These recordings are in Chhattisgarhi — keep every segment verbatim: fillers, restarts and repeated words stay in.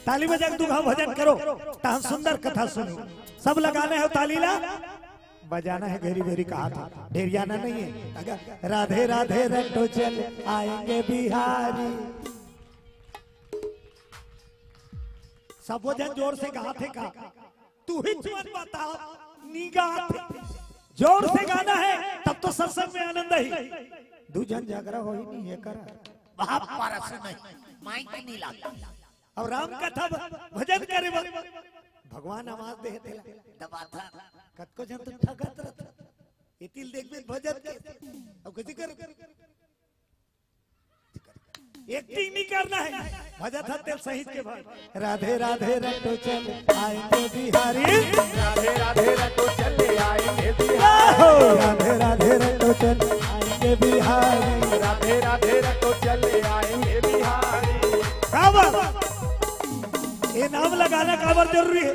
ताली बजा के दू घाव भजन करो, तहां सुंदर कथा सुनो। सब लगाना है ताली ला, बजाना है घेरी बेरी कहा था, ढेरियाना नहीं है। अगर राधे राधे रटो चल आएंगे बिहारी। सब वजन जोर से गात हे का? तू ही मन बताओ, नी गात हे। जोर से गाना है, तब तो सत्संग में आनंद ही। दू झन झगड़ा हो ही नहीं है कर। बाप परस नहीं, माइक नहीं लागता। अब राम कथा ब-, भजन करे बर भगवान आवाज दे हे तेला। दबाथा। कतको झन तो ठगत रहत। ये तिल देख में भजन के। अब कैसे कर? एक्टिंग नहीं करना है, भजत हत्या सहित के भाई। राधे राधे रटो चल आएंगे बिहारी। राधे राधे रटो चले आएंगे बिहारी। राधे राधे रटो चल आएंगे बिहारी। राधे राधे रटो चले आएंगे बिहारी। का बात? ये नाम लगाना काबर जरूरी है?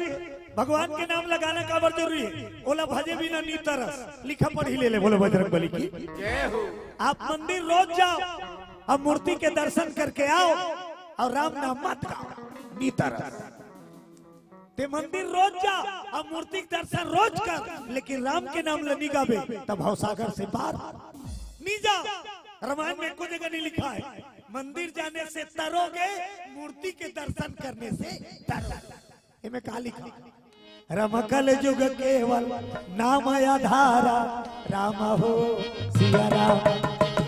भगवान के नाम लगाना काबर जरूरी है? ओला भजे बिना नी तरस। लिखा पढ़ी ले ले, बोलो बजरंग बली की। जय हो। आप मंदिर रोज जाओ, अब मूर्ति के दर्शन करके आओ, और राम नाम मत गाओ, नी तरस। ते मंदिर रोज जा, अब मूर्ति के दर्शन रोज कर, लेकिन राम के नाम ल नी गाबे, तब भवसागर से पार नी जा। रामायण में कोई जगह नहीं लिखा है, मंदिर जाने से तरोगे, मूर्ति के दर्शन करने से तरोगे। एमे का लिखा? राम कल युग केवल नाम आधारा, राम हो सिया राम।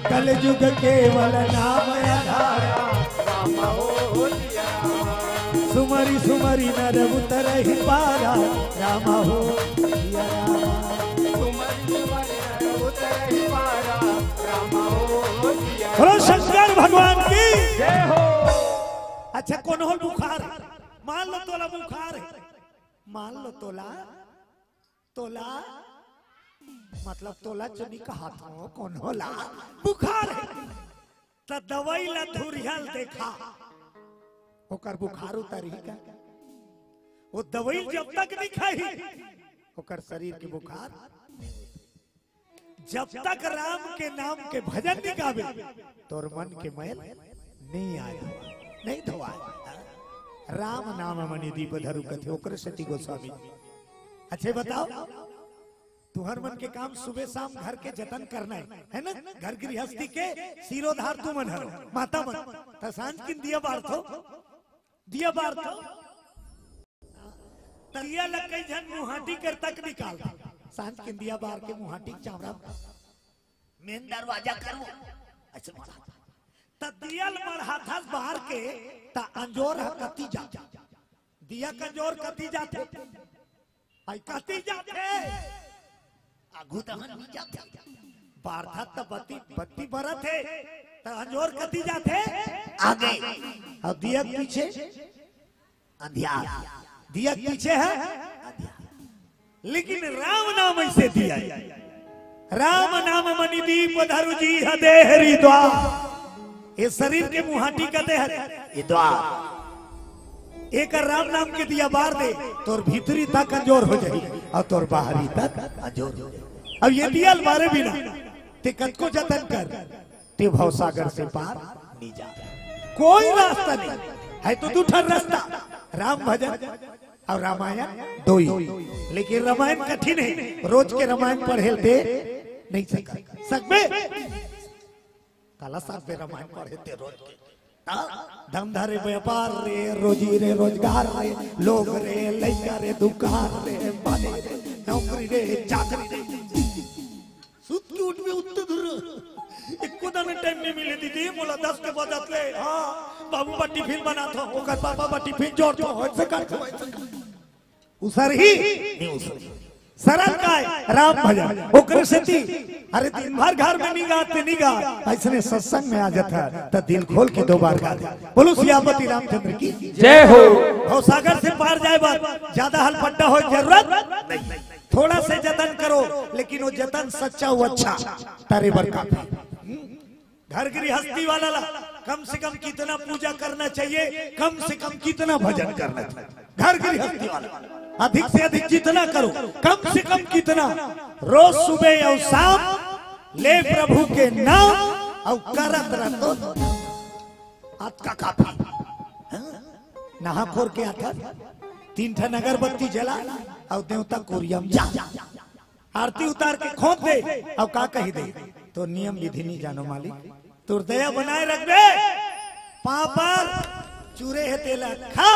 कल युग केवल नाम आधारा, राम हो सिया राम। सुमरी सुमरी नर उतरहि पारा, राम हो सिया राम। सुमरी सुमरी नर उतरहि पारा, राम हो सिया राम। बोलो शंकर भगवान की। जय हो। अच्छा, कोनो ल बुखार? मान लो तोला बुखार है, मान लो तोला, तोला, मतलब तोला चुनी कहा था, कोनो ला बुखार है, त दवाई ला धुरिया ल देखा, ओकर बुखार उतरही का? वो दवाई जब तक नहीं खाही, ओकर शरीर के बुखार नहीं उतरही। जब तक राम के नाम के भजन नहीं गावे, तोर मन के मैल नहीं आए, नहीं धोआए। राम नाम म निधि पधरु कथे, ओकरे सेती गोस्वामी। अच्छा बताओ, तुहर मन के काम सुबह शाम घर के जतन करना है, है ना? घर गृहस्थी के सिरोधार तुमन हरो, माता मन। त सांझ किन दिया बारथो, दिया बारथो। त दिया ल कई झन मुहाटी कर तक निकाल। सांझ किन दिया बार के मुहाटी चावड़ा, मेन दरवाजा करो, ऐसे मढ़ा। त दिया ल मढ़ाथस बार के, त अंजोर ह कती जाथे। दिया के अंजोर कती जाथे? आई कती जाथे? आगू तहन नहीं जाथे। बारथा त बत्ती, बत्ती बरत हे, त अंजोर कती जाथे? आगे। अब दिया के पीछे अंधियार। दिया के पीछे है अंधियार। लेकिन राम नाम ऐसे दिया है। राम नाम म निधि पधरु जी ह देहरी द्वार। ये शरीर के मुहाटी कथे हरे, ये द्वार। एक राम नाम के दिया बार दे, तोर भीतरी तक अंजोर हो जाही और तोर बाहरी तक अंजोर हो जाही। अब ये दिया ल बारे बिना ते कतको जतन कर, ते भवसागर से पार नहीं जा। कोई रास्ता नहीं है, तो दू ठन रास्ता, राम भजन और रामायण दोई। लेकिन रामायण कठिन है, रोज के रामायण पढ़े ल ते नहीं सकबे। सकबे? काला साहब बे रामायण पढ़े ते रोज के। ता धंधा रे, व्यापार रे, रोजी रे, रोजगार रे, लोग रे, लइका रे, दुकान रे, बने रे, नौकरी रे, चाकरी रे। सुत के उठबे उत्ते धुर। एको दाना टाइम नहीं मिले दीदी, मोला दस के बजत ले। हाँ, बाबू बा टिफिन बनात हो, ओकर पापा बा टिफिन जोड़त हो, ऐसे कर, ऐसे कर। उसरही? नहीं उसरही। सरल काय? राम भजन। ओकरे सेती, अरे दिन भर घर में नहीं गाते, नहीं गा, ऐसने सत्संग में आ जाता, त दिल खोल के दो बार गा दे। बोलो सियापति रामचंद्र की जय हो। भवसागर से पार जाए बर ज्यादा हलपट्टा हो जरूरत नहीं। थोड़ा से जतन करो, लेकिन वो जतन सच्चा, वो अच्छा, तारे बर काफी। घर गृहस्थी वाला ला कम से कम कितना पूजा करना चाहिए, कम से कम कितना भजन करना चाहिए? घर गृहस्थी वाला अधिक से अधिक जितना करो, कम से कम कितना, रोज सुबह और शाम ले प्रभु के नाम और करत रहो, अतका काफी। हाँ? नहा खोर के आथस, तीन ठन अगरबत्ती जला अउ देवता कुरिया म जा। आरती उतार के खोंद दे अउ का कहि दे, तोर नियम विधि नी जानो मालिक, तोर दया बनाए रखबे। पांव पर चूरे हे तेला खा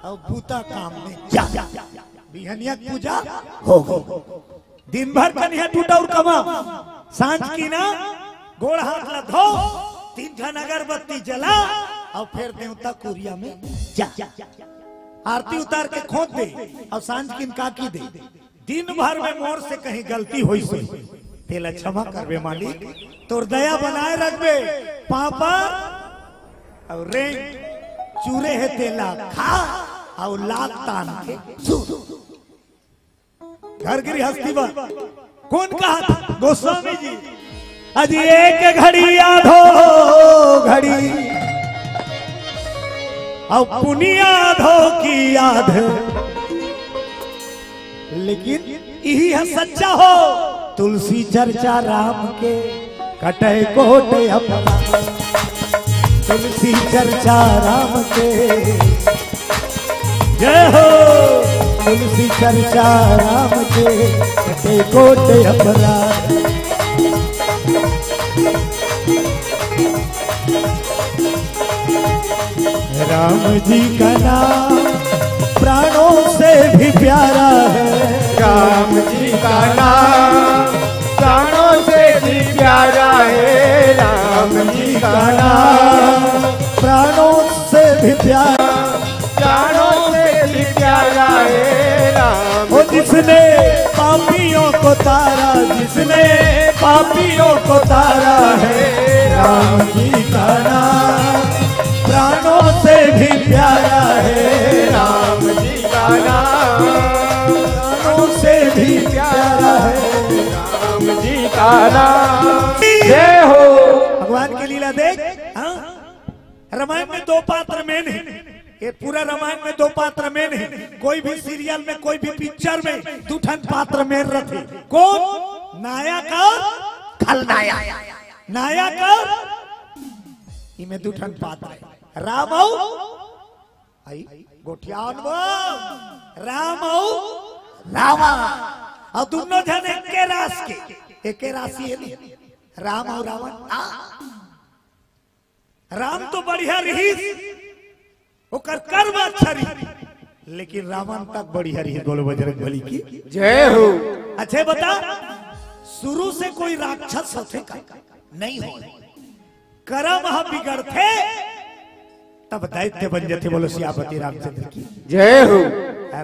अउ बूता काम में जा। बिहनिया के पूजा हो गई। दिन भर कनिहा टूटा अउ कमा, सांझ किना गोड़ हाथ ला धो, तीन ठन अगरबत्ती जला अउ फेर देवता कुरिया में जा। आरती उतार के खोंद दे अउ सांझ किन काकी दे। दिन भर में मोर से कहीं गलती होइस होही, तेला क्षमा करबे मालिक, तोर दया बनाए रखबे। पांव पर अउ रेंग, चूरे हे तेला खा अउ लात तान के सू। घर गृहस्थी बर कोन कहत? गोस्वामी जी। अजी एक घड़ी आधो घड़ी अउ पुनिया आधो की आध। लेकिन इही ह सच्चा हो, तुलसी चर्चा राम के कटै कोट अपराध। तुलसी चर्चा राम के, जय हो। तुलसी चर्चा राम के कटै कोट अपराध। राम जी का नाम प्राणों से भी प्यारा है। राम जी का नाम प्राणों से भी प्यारा है। राम जी का नाम प्राणों से भी प्यारा, प्राणों से भी प्यारा है राम। वो जिसने पापियों को तारा, जिसने पापियों को तारा है, राम जी का नाम प्राणों से भी प्यारा है। राम जी का नाम प्राणों से भी प्यारा है। राम जी का नाम। जय हो। भगवान की लीला देख, हाँ? रामायण में दो पात्र मेन हे। ये पूरा रामायण में दो पात्र मेन हे। कोई भी सीरियल में, कोई भी पिक्चर में दू ठन पात्र मेन रथे। कोन? नायक अउ खलनायक। नायक अउ, इमे दू ठन पात्र हे, राम अउ, आई, गोठियावन वो, राम अउ रावण। अउ दूनों झन एके रास के, एके राशि हे नी, राम अउ रावण। आ, राम तो बढ़िया रहिस, ओकर कर्म अच्छा रहिस, लेकिन रावण तक बढ़िया रहिस। बोलो बजरंग बली की जय हो। अच्छा बता, शुरू से कोई राक्षस होथे का? नहीं हो। करम ह बिगड़थे, तब दैत्य बन जथे। बोलो सियापति रामचंद्र की जय हो।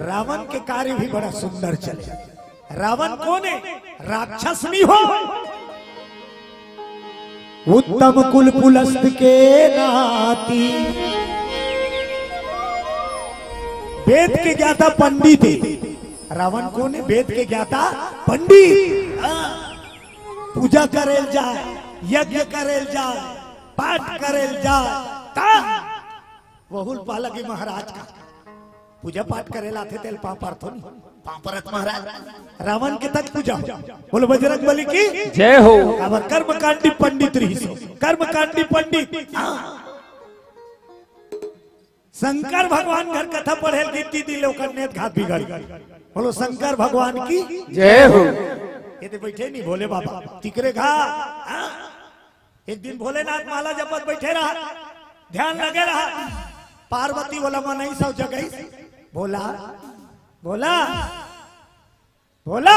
रावण के कार्य भी बड़ा सुंदर चले। रावण कोन हे? राक्षस नी हो, उत्तम कुल पुलस्त के नाती, वेद के ज्ञाता पंडित हे। रावण कोन हे? वेद के ज्ञाता पंडित। हाँ। पूजा करेल जाए, यज्ञ करेल जाए, पाठ करेल जाए, ता वहू ल पाला के महाराज का पूजा पाठ करे ल आथे, तेल पांव परथो नी, पांव परत महाराज। रावण के तक पूजा हो। बोलो बजरंग बली की जय हो। काबर कर्मकांडी पंडित रहिस हो, कर्मकांडी पंडित। हाँ। शंकर भगवान घर कथा पढ़े ल गिनती दिले, ओकर नेत घात बिगड़ गे। बोलो शंकर भगवान की जय हो। ये तो बैठे नी भोले बाबा, तिकरे घा। हाँ। एक दिन भोलेनाथ माला जपत बैठे रहा, ध्यान लगे रहा। पार्वती बोला, मनई सब जगई, बोला, बोला, बोला।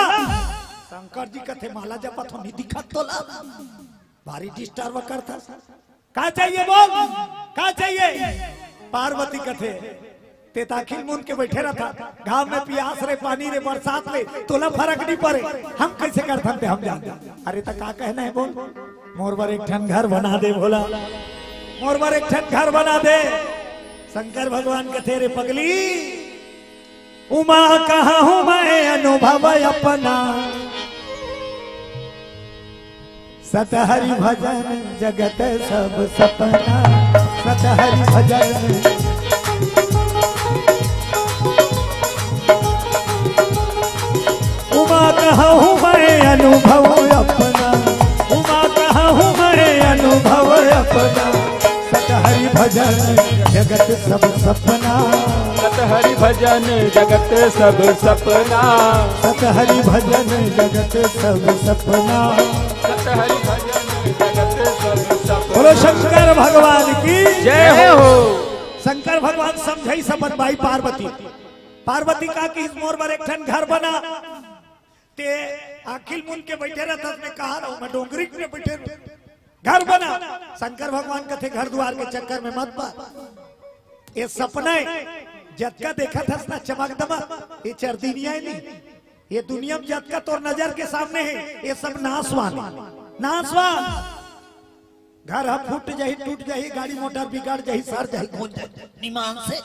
शंकर जी कथे, माला जपत हो, नी दिखत तोला, भारी डिस्टर्ब करथस। का चाहिए बोल, का चाहिए? पार्वती कथे, ते त अखिल मूंद के बैठे रहिथस, घाम में पियास रे, पानी रे, बरसात रे, तोला फरक नी परे, हम कइसे करथन ते हम जानथन। अरे त का कहना हे बोल, मोर बर एक ठन घर बना दे भोला, मोर बर एक ठन घर बना दे। शंकर भगवान कथे, रे पगली, उमा कहाँ हूँ मैं अनुभव अपना, सत हरि भजन जगत सब सपना, सत हरि भजन। उमा कहाँ हूँ मैं अनुभव अपना, उमा कहाँ हूँ मैं अनुभव अपना, सत हरि भजन। जगत सब सपना। सत हरि भजन जगत सब सपना। सत हरि भजन जगत सब सपना। सत हरि भजन जगत सब सपना। बोलो शंकर भगवान की जय हो। शंकर भगवान समझाइस अपन माई पार्वती। पार्वती का किहिस, मोर बर एक ठन घर बना। ते आँखी ल मूंद के बइठे रहथस, मैं कहाँ रहूं, मैं डोंगरी में बइठे रहूं। घर बना। शंकर भगवान कथे, घर दुवार के चक्कर में मत पड़। ये सपना हे, जतका देखत हस ना चमक दमक, ये चरदिनिया हे नहीं। ये दुनिया में जतका तोर नजर के सामने हे, ये सब नासवान हे, नासवान। घर ह फूट जाही, टूट जाही, गाड़ी मोटर बिगड़ जाही, सर जाही, घोंच जाही, निमान से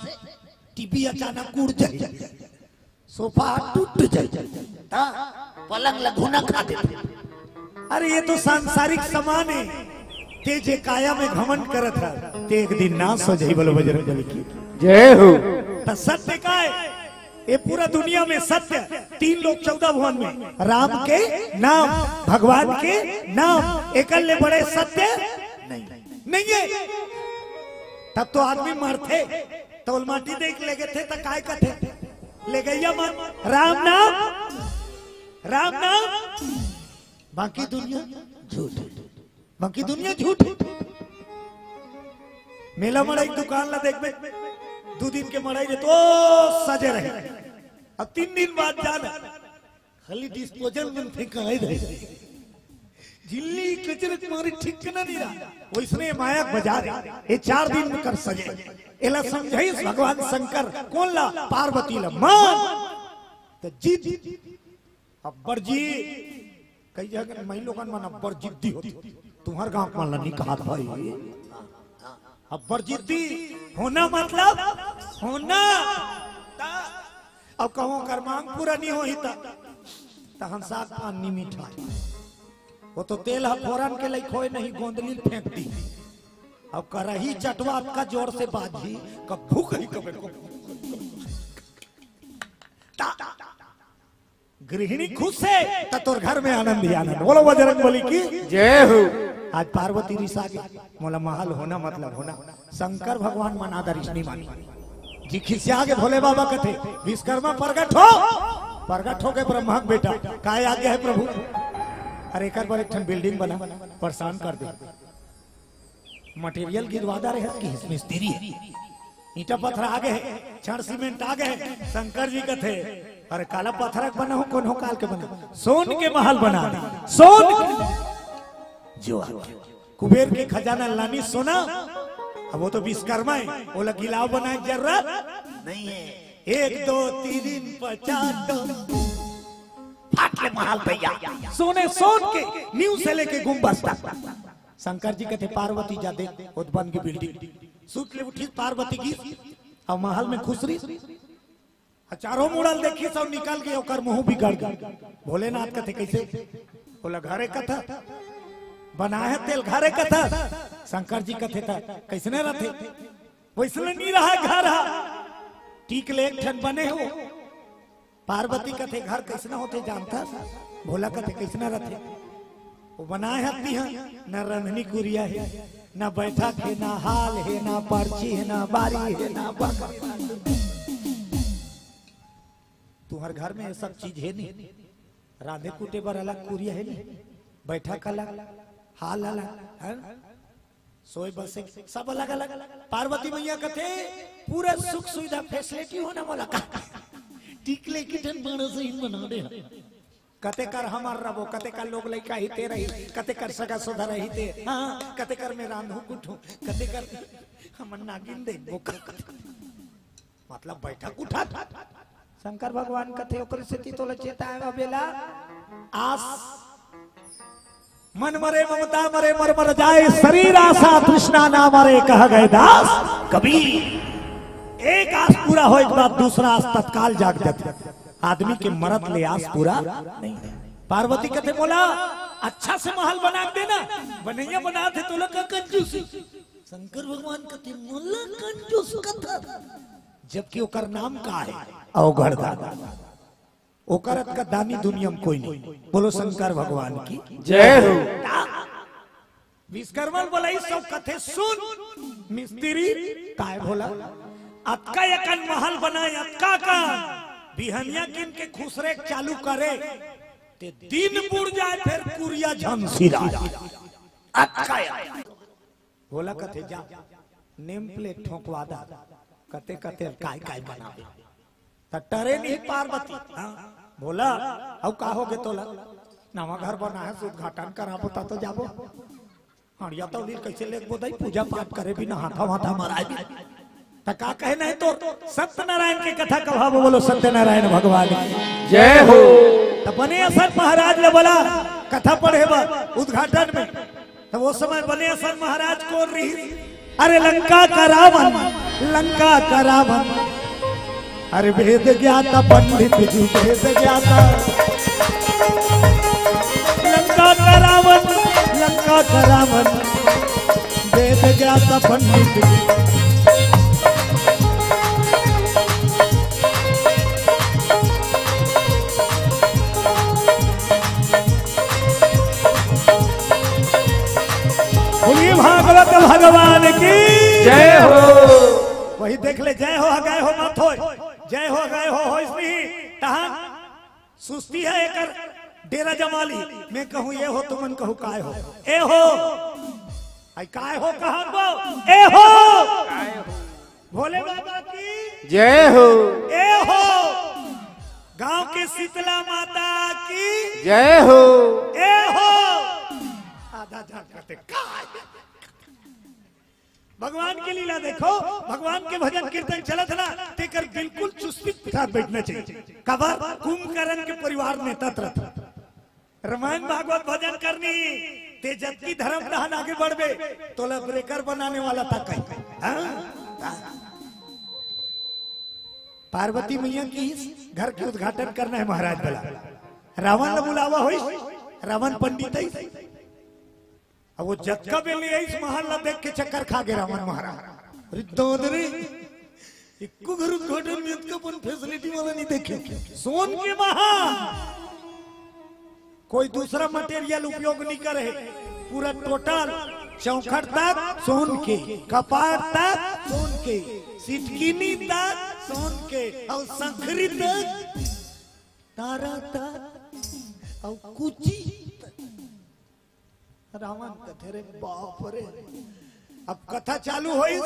टीवी अचानक उड़ जाही, सोफा टूट जाही, त पलंग ला घुना खा देथे। अरे, ये तो सांसारिक समान हे। ते जे काया में घमंड करत ह, ते एक दिन नास हो जाही। बोलो बजरंग बली की जय हो। त सत्य का हे? ये पूरा दुनिया में सत्य, तीन लोक चौदह भुवन में राम के नाम, भगवान के नाम, एकर ले बड़े सत्य नहीं, नहीं हे। तब तो आदमी मरथे, तौल माटी देख लेगे थे, त काय कथे? ले गैया मन, राम नाम, राम नाम, बाकी दुनिया झूठ, बाकी दुनिया झूठ। मेला मड़ई के दुकान ला देखबे, दू दिन के मड़ई रे तो सजे रहे, अब तीन दिन बाद जाना, खाली डिस्पोजल मन फेंकाए रहे। झिल्ली कचरे के मारे ठीक ना नहीं रहा, वैसने माया के बाजार हे। ये चार दिन में कर सजे। एला समझाइस भगवान शंकर, कोन ला? पार्वती ला। मान त जीत। अब्बड़ जी, कई जगह माई लोगन मन अब्बड़ जिद्दी होथे। तुम्हर गांव के मन ला नहीं कहत भाई, अब्बड़ जिद्दी होना मतलब होना। त अब कहूं ओकर मांग पूरा नहीं होही त, तहन साग पान नहीं मिठाई। वो तो तेल ह फोरन के लइक होय नहीं, गोंदली ल फेंक दी। अब करही चटवा अतका जोर से बाजही, कब भूख ही कबे को। ता, गृहिणी खुश हे, त तोर घर में आनंद ही आनंद। बोलो बजरंग बली की जय हो। आज पार्वती रिसा गे, मोला महल होना मतलब होना। शंकर भगवान मना दरिस नहीं मानी जी, खिसिया गे। भोले बाबा कथे, विश्वकर्मा प्रगट हो। प्रगट हो गे ब्रह्मा के बेटा, काय आज्ञा हे प्रभु? अरे एकर बर एक ठन बिल्डिंग बना, परेशान कर दे। मटेरियल गिरवा दे रहे कि इसमें मिस्त्री हे, ईंटा पत्थर आ गे हे, छड़ सीमेंट आ गे हे। शंकर जी कथे, अरे काला पत्थर के बना हो, कोनो काल के बना, सोन के महल बना दे, सोन के। जो आ गया। कुबेर के खजाना लानी सोना, अब वो तो विश्वकर्मा हे, ओला गिलाव बनाए के जरूरत नहीं हे। एक दो तीन पचास तो फाट ले महल तैयार, सोने सोन के, नींव से लेके गुंबद तक। शंकर जी कथे, पार्वती जा देख, ओत बन गे बिल्डिंग। सुत ले उठिस पार्वती गिस, अउ महल में खुसरिस। अउ चारों मुड़ा ल देखिस अउ निकल गे, ओकर मुंह बिगड़ गे। भोलेनाथ कथे, कइसे? ओला घरे कथस, बनाए हस तेला घरे कथस। शंकर जी कथे, त कइसने रथे? वइसने नइ रहय घर ह। टीक ले एक ठन बने हे। पार्वती कथे, घर कइसना होथे जानथस? भोला कथे, कइसना रथे? वो बनाए हस तिहां, न रंधनी कुरिया हे, न बैठक हे, न हाल हे, न परछी हे, न बारी हे, न बंगला। तुंहर घर में ये सब चीज हे नहीं, रांधे कूटे बर अलग कुरिया हे नहीं, बैठक अलग, हाल अलग, हैं? सोए बसे सब अलग अलग। पार्वती मैया कथे, पूरा सुख सुविधा फैसिलिटी होना मोला का। टीक ले एक ठन बड़ा सही बना दे। कते कर हमर रबो, कते कर लोग लइका ही ते रही, कते कर सगा सोधा रही ते, हाँ, कते कर में रांधू कुटू, कते कर हमन नागिन देखबो का। मतलब बैठक उठक। शंकर भगवान कथे, ओकरे सेती तोला चेताए हवं बेला। आस मन मरे ममता मरे मर मर जाए, शरीर आशा तृष्णा ना मरे, कह गए दास कबीर। एक आस पूरा होए के बाद दूसरा आस तत्काल जाग जाथे। आदमी के मरत ले आस पूरा नहीं। पार्वती कथे, मोला अच्छा से महल बना के देना, बनइया बना दे, तोला का कंजूसी। शंकर भगवान कथे, मोला कंजूस कथा, जबकि ओकर नाम का हे? अवघड़ दानी। ओकर अतका दानी दुनिया में कोई नहीं। बोलो शंकर भगवान की जय हो। विश्वकर्मा ल बोलाइस अउ कथे, सुन, मिस्त्री, काय भोला? अतका एकन महल बनाए, अतका का बिहनिया किन के खुसरे चालू करे, ते दिन बुड़ जाए, फेर कुरिया झंसिरा। अतका एकन। भोला कथे, "जा, नेम प्लेट ठोंकवा दा।" कते कते काय काय बनावे। त टरे नहीं पार्वती। हाँ, भोला, अउ का होगे तोला? नवा घर बना हे, उद्घाटन कराबो ता तो जाबो। हड़िया तौली कैसे लेगबो दाई, पूजा पाठ करे बिना हाथा वाथा मराए बिना। त का कहना हे तोर? सत्यनारायण के कथा कहाबो, बोलो सत्यनारायण भगवान की जय हो। त बने असन महाराज ले बोला, कथा पढ़े बर उद्घाटन में। त वो समय बने असन महाराज कोन रही? अरे लंका का रावण, लंका का रावण, अरे वेद ज्ञाता पंडित जी, वेद ज्ञाता। लंका का रावण, लंका का रावण, वेद ज्ञाता पंडित जी। बोलिए भागवत भगवान की जय हो। वही देख ले, जय हो, गए हो, मत हो, जय हो, गए हो, हो इसमें ही। तहाँ सुस्ती हे एकर डेरा जमा ली। मैं कहूँ ए हो, तुमन कहू काय हो? ए हो। आई काय हो, कहाँ को? ए हो। भोले बाबा की जय हो। ए हो। गांव के शीतला माता की जय हो। ए हो। आधा जान करते काय? भगवान के लीला देखो, भगवान के भजन कीर्तन चलत ना, तेकर बिल्कुल चुस्ती के साथ बैठना चाहिए। काबर? कुंभकर्ण के परिवार में तत्र। रामायण भागवत भजन करनी, ते जतकी धर्म डहन आगे बढ़बे, तोला ब्रेकर बनाने वाला ता कहीं। हाँ? पार्वती मैया के घर के उद्घाटन करना हे महाराज बोला। रावण ला बुलावा होइस, रावण पंडित हे। अब वो जतका बेर ले आइस, महल ला देख के चक्कर खा गे रावण महाराज। अरे दाद रे, एको घर उद्घाटन में इतका अपन facility वाला नहीं देखे। सोन के महल, कोई दूसरा material उपयोग नहीं करे, पूरा total चौखट तक सोन के, कपाट तक सोन के, सिटकिनी तक सोन के, अउ संखरी तक, तारा तक, अउ कुची तक। रावण कथे, "रे बाप रे।" अब कथा चालू होइस,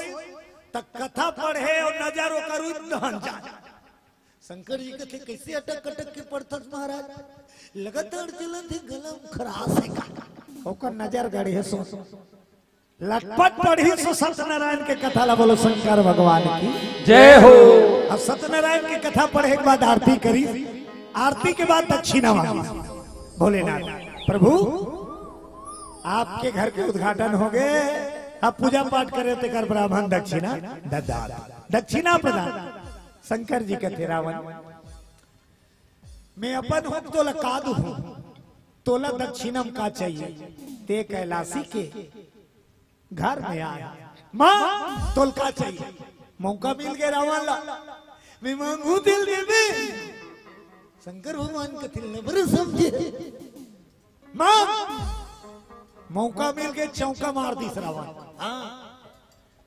त कथा पढ़े अउ नजर ओकर उद्धन जा। शंकर जी कथे, "कैसे अटक अटक के पढ़थस महाराज? लगातार चलत हे, गला में खराश हे का?" ओकर नजर गड़े हे, सो लटपट पढ़ी सो सत्यनारायण के कथा ला। बोलो शंकर भगवान की जय हो। अब सत्यनारायण के कथा पढ़े के बाद आरती करी, आरती के बाद दक्षिणा मांगी। भोलेनाथ, प्रभु, आपके घर के उद्घाटन हो गए, अब पूजा पाठ करे तेकर ब्राह्मण दक्षिणा ददात, दक्षिणा प्रदान। शंकर जी कथे, "रावण, मैं अपन हूँ, तोला का दूँ? तोला दक्षिणा में का चाहिए? ते कैलाशी के घर में आए, माँ, तोला का चाहिए?" मौका मिल गए रावण ला, "मैं मांगू तेला देबे।" शंकर भगवान कथे, "लबर समझे, मांग।" मौका मिल गए, चौका मार दिस रावण। हाँ,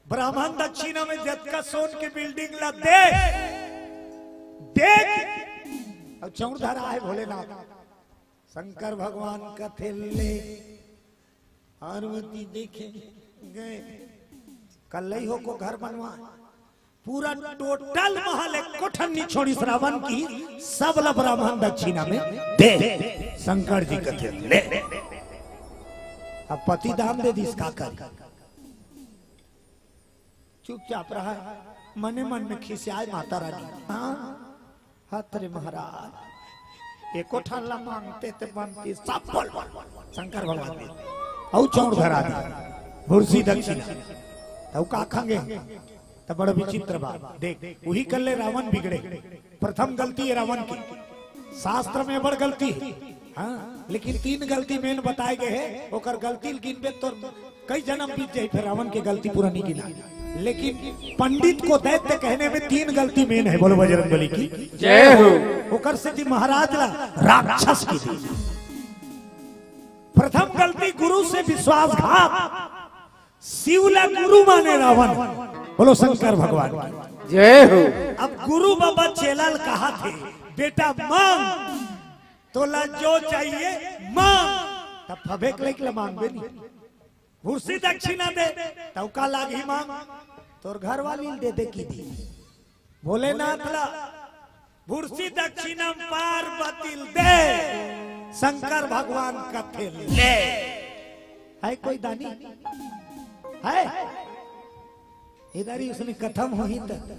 ब्राह्मण दक्षिणा में जतका सोन के building ला दे, देख। अब चौर धरा हे भोलेनाथ। शंकर भगवान कथे, "ले।" पार्वती देखे गए, कल्लई हो को घर बनवा, पूरा total महल एको ठन नी छोड़िस रावण के, सब ला ब्राह्मण दक्षिणा में दे। शंकर जी कथे, "ले।" अब पति दान दे दिस, का करी? चुपचाप रहा, मने मन में खिसियाए माता रानी। हाँ, हत रे महाराज, एको ठन ला मांगते ते बनती, सब बोल, बोल, बोल, बोल, शंकर भगवान दे। अउ चौर धरा दी, भुरसी दक्षिणा। तउ का खांगे? त बड़ विचित्र बात। देख, उही कल्ले रावण बिगड़े। प्रथम गलती हे रावण के, शास्त्र में बड़ गलती हे। हाँ, लेकिन तीन गलती main बताए गए हे, ओकर गलती ल गिनबे तो कई जन्म बीत जाही, फेर रावण के गलती पूरा नहीं गिना। लेकिन पंडित को दैत्य कहने में तीन गलती main हे। बोलो बजरंग बली की जय हो। ओकर सेती महाराज ला राक्षस की दी। प्रथम गलती गुरु से विश्वासघात, शिव ला गुरु माने रावण। बोलो शंकर भगवान की। जय हो। अब गुरु बाबा चेला ल कहा थे, "बेटा मांग, तोला जो चाहिए मांग।" तब फबेक लइक ला मांगबे नहीं। भुरसी दक्षिणा दे, तब का लागही मांग, तोर घर वाली ल दे दे की दी। भोलेनाथ ला भुरसी दक्षिणा पार्वती ल दे, शंकर भगवान कथे ले। है कोई दानी? है? इधर ही उसने कथम होही त,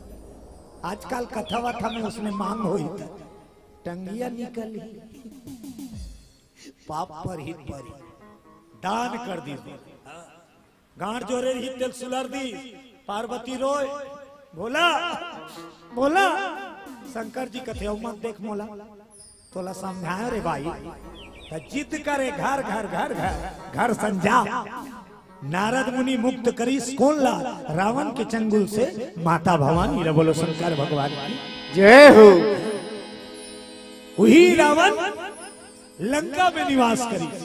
आजकल कथा वथा में उसने मांग होही त, टंगिया निकल ही। पाप पर ही पर ही दान कर दी। गांठ जोरे रही तेल सुलर दी। पार्वती रोय, "भोला, भोला।" शंकर जी कथे, "अउ मत देख मोला, तोला समझायो रे भाई।" त जिद करे घर घर घर घर घर संजा। नारद मुनि मुक्त करिस कोन ला? रावण के चंगुल से माता भवानी ला। बोलो शंकर भगवान की। जय हो। उही रावण लंका में निवास करिस।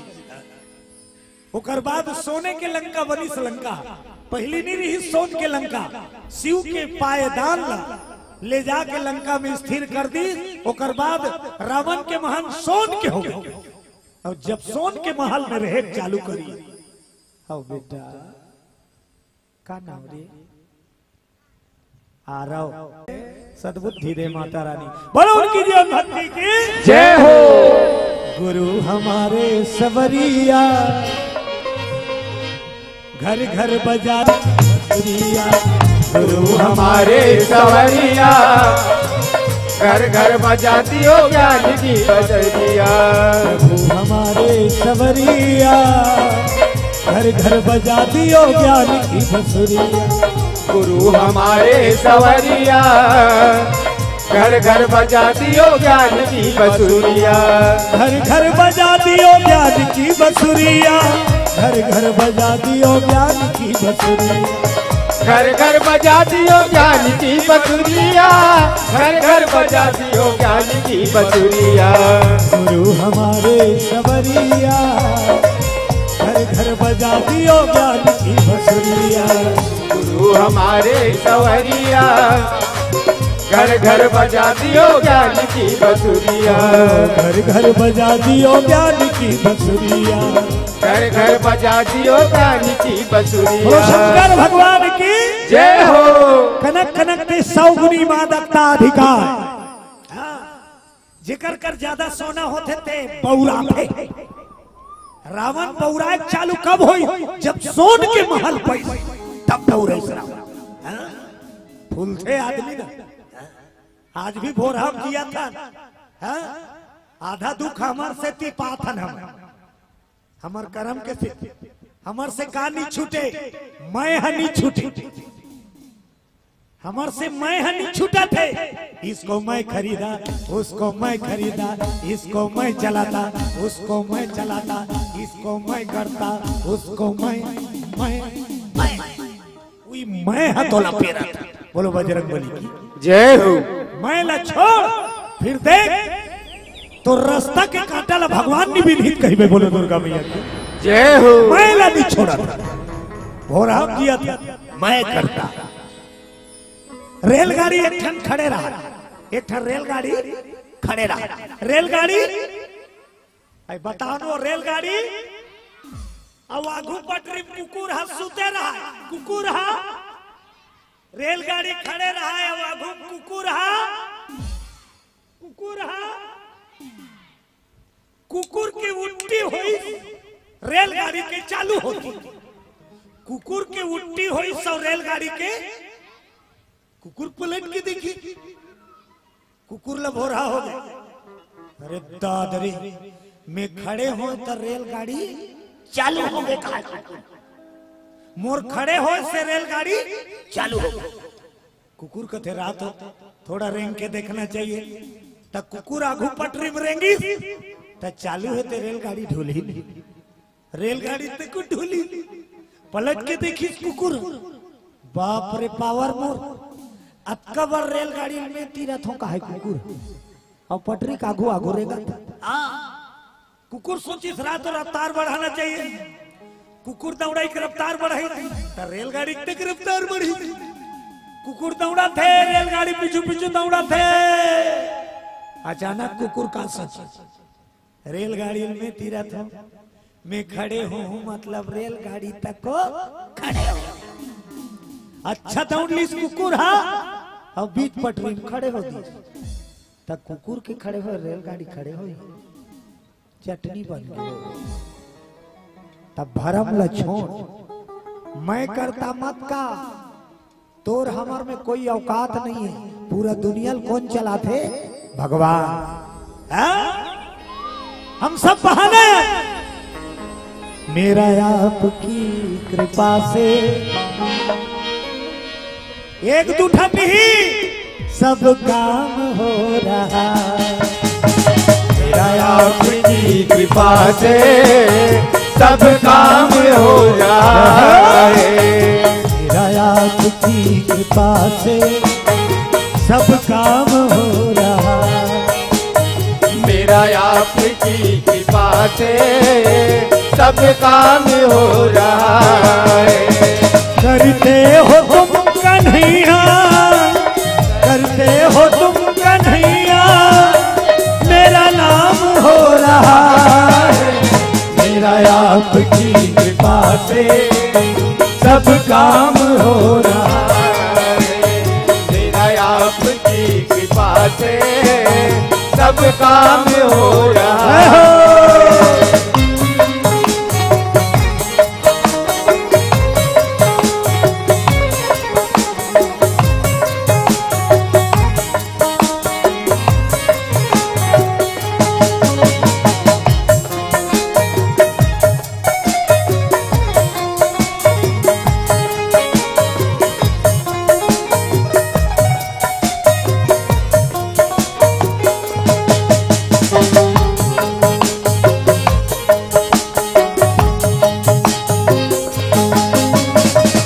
ओकर बाद सोने के लंका बनिस लंका। पहली नहीं रही सोन के लंका। शिव के पायदान ला ले जाके लंका में स्थिर कर दी। ओकर बाद रावण के महल सोन के हो गए। और जब सोन के महल में रहे चालू करी, "हव बेटा, का नाम रे?" आरव। सद्बुद्धि दे माता रानी। बोलो उनकी जीवन भक्ति की जय हो। गुरु हमारे सवरिया, घर घर बजा बसुरिया। गुरु हमारे सवरिया, घर घर बजा दियो ज्ञान की बसुरिया। प्रभु हमारे सवरिया, घर घर बजा दियो ज्ञान की बसुरिया। गुरु हमारे सवरिया, घर घर बजा दियो ज्ञान की बसुरिया। घर घर बजा दियो ज्ञान की बसुरिया, घर घर बजा दियो ज्ञान की बसुरिया। घर घर बजा दियो ज्ञान की बसुरिया, घर घर बजा दियो ज्ञान की बसुरिया। गुरु हमारे सवरिया, घर घर बजा दियो ज्ञान की बसुरिया। गुरु हमारे सवरिया, घर घर बजा दियो ज्ञान की बसुरिया। घर घर बजा दियो ज्ञान की बसुरिया। घर घर बजा दियो ज्ञान की बसुरिया। बोलो शंकर भगवान की जय हो। कनक कनक ते सौ गुनी मादकता अधिकार। हाँ। जेकर कर ज्यादा सोना होथे ते बौराथे। रावण बौराए चालू कब होई? जब सोन के महल पाई, तब बौराइस रावण। हाँ? फूलथे आदमी ना। आज भी भोरहा जिया था। हाँ? आधा दुख हमर सेती पाथन हम। हमर करम के सेती। हमर से का नी छूटे? मैं ह नी छूटे। हमर से मैं ह नी छूटत हे। इसको मैं खरीदा, उसको मैं खरीदा, इसको मैं चलाता, उसको मैं चलाता, इसको मैं करता, उसको मैं, मैं, मैं। उही मैं ह तोला पेरत। बोलो बजरंग बली की जय हो। मैं ला छोड़, फिर देख, तोर रस्ता के कांटा ला भगवान नी बिनही कहिबे। बोलो दुर्गा मैया की जय हो। मैं ला नी छोड़त। भोरहा जिया था, मैं करता। रेलगाड़ी एक ठन खड़े रहा, एक ठन रेलगाड़ी खड़े रहा। रेलगाड़ी, आई बताओ न, रेलगाड़ी, अउ आघू पटरी म कुकुर ह सुते रहा, कुकुर ह, रेलगाड़ी खड़े रहा, अउ आघू कुकुर ह, कुकुर ह, कुकुर के उल्टी होई, रेलगाड़ी के चालू होती। कुकुर के उल्टी होई सौ रेलगाड़ी के, कुकुर पलट के देखी, कुकुर ल भोरहा हो गए। अरे दाद रे, मैं खड़े हों त रेलगाड़ी चालू हो गए, कहा कुकुर। मोर खड़े होए से रेलगाड़ी चालू हो गए। कुकुर कथे रात हो, थोड़ा रेंग के देखना चाहिए। त कुकुर आघू पटरी म रेंगिस, त चालू हे ते रेलगाड़ी ढुलही। रेलगाड़ी ते कुछ ढुली, पलट के देखिस कुकुर, बाप रे पावर मोर, अतका बड़ रेलगाड़ी में तीरत हो काहे कुकुर, अउ पटरी के आघू आघू रेंगत। हाँ, कुकुर सोचिस रात रफ्तार बढ़ाना चाहिए। कुकुर दौड़ाई के रफ्तार बढ़ाई, त रेलगाड़ी के रफ्तार बढ़ी। कुकुर दौड़ा थे, रेलगाड़ी पीछू पीछू दौड़ा थे। अचानक कुकुर का सच, रेलगाड़ी में तीरथ हो, मैं खड़े हो हूँ, मतलब रेलगाड़ी तक को खड़े हो। अच्छा दौड़ लीस कुकुर हा, अब बीच पटरी में खड़े हो दी, त कुकुर के खड़े हो, रेलगाड़ी खड़े हो, चटनी बन गई। तब भरम ल छोड़, मैं करता मत का, तोर हमर में कोई औकात नहीं है। पूरा दुनिया ल कौन चलाथे? भगवान। हाँ? हम सब बहाने। मेरा आपकी कृपा से एक दू ठन नहीं, सब काम हो रहा। मेरा आपकी कृपा से सब काम हो रहा है। मेरा आपकी कृपा से सब काम हो रहा। मेरा आपकी कृपा से सब काम हो रहा है। करते हो तुम कन्हैया, करते हो तुम कन्हैया, मेरा नाम हो रहा है। मेरा आपकी कृपा से सब काम हो रहा है। मेरा आपकी कृपा से सब काम हो रहा है।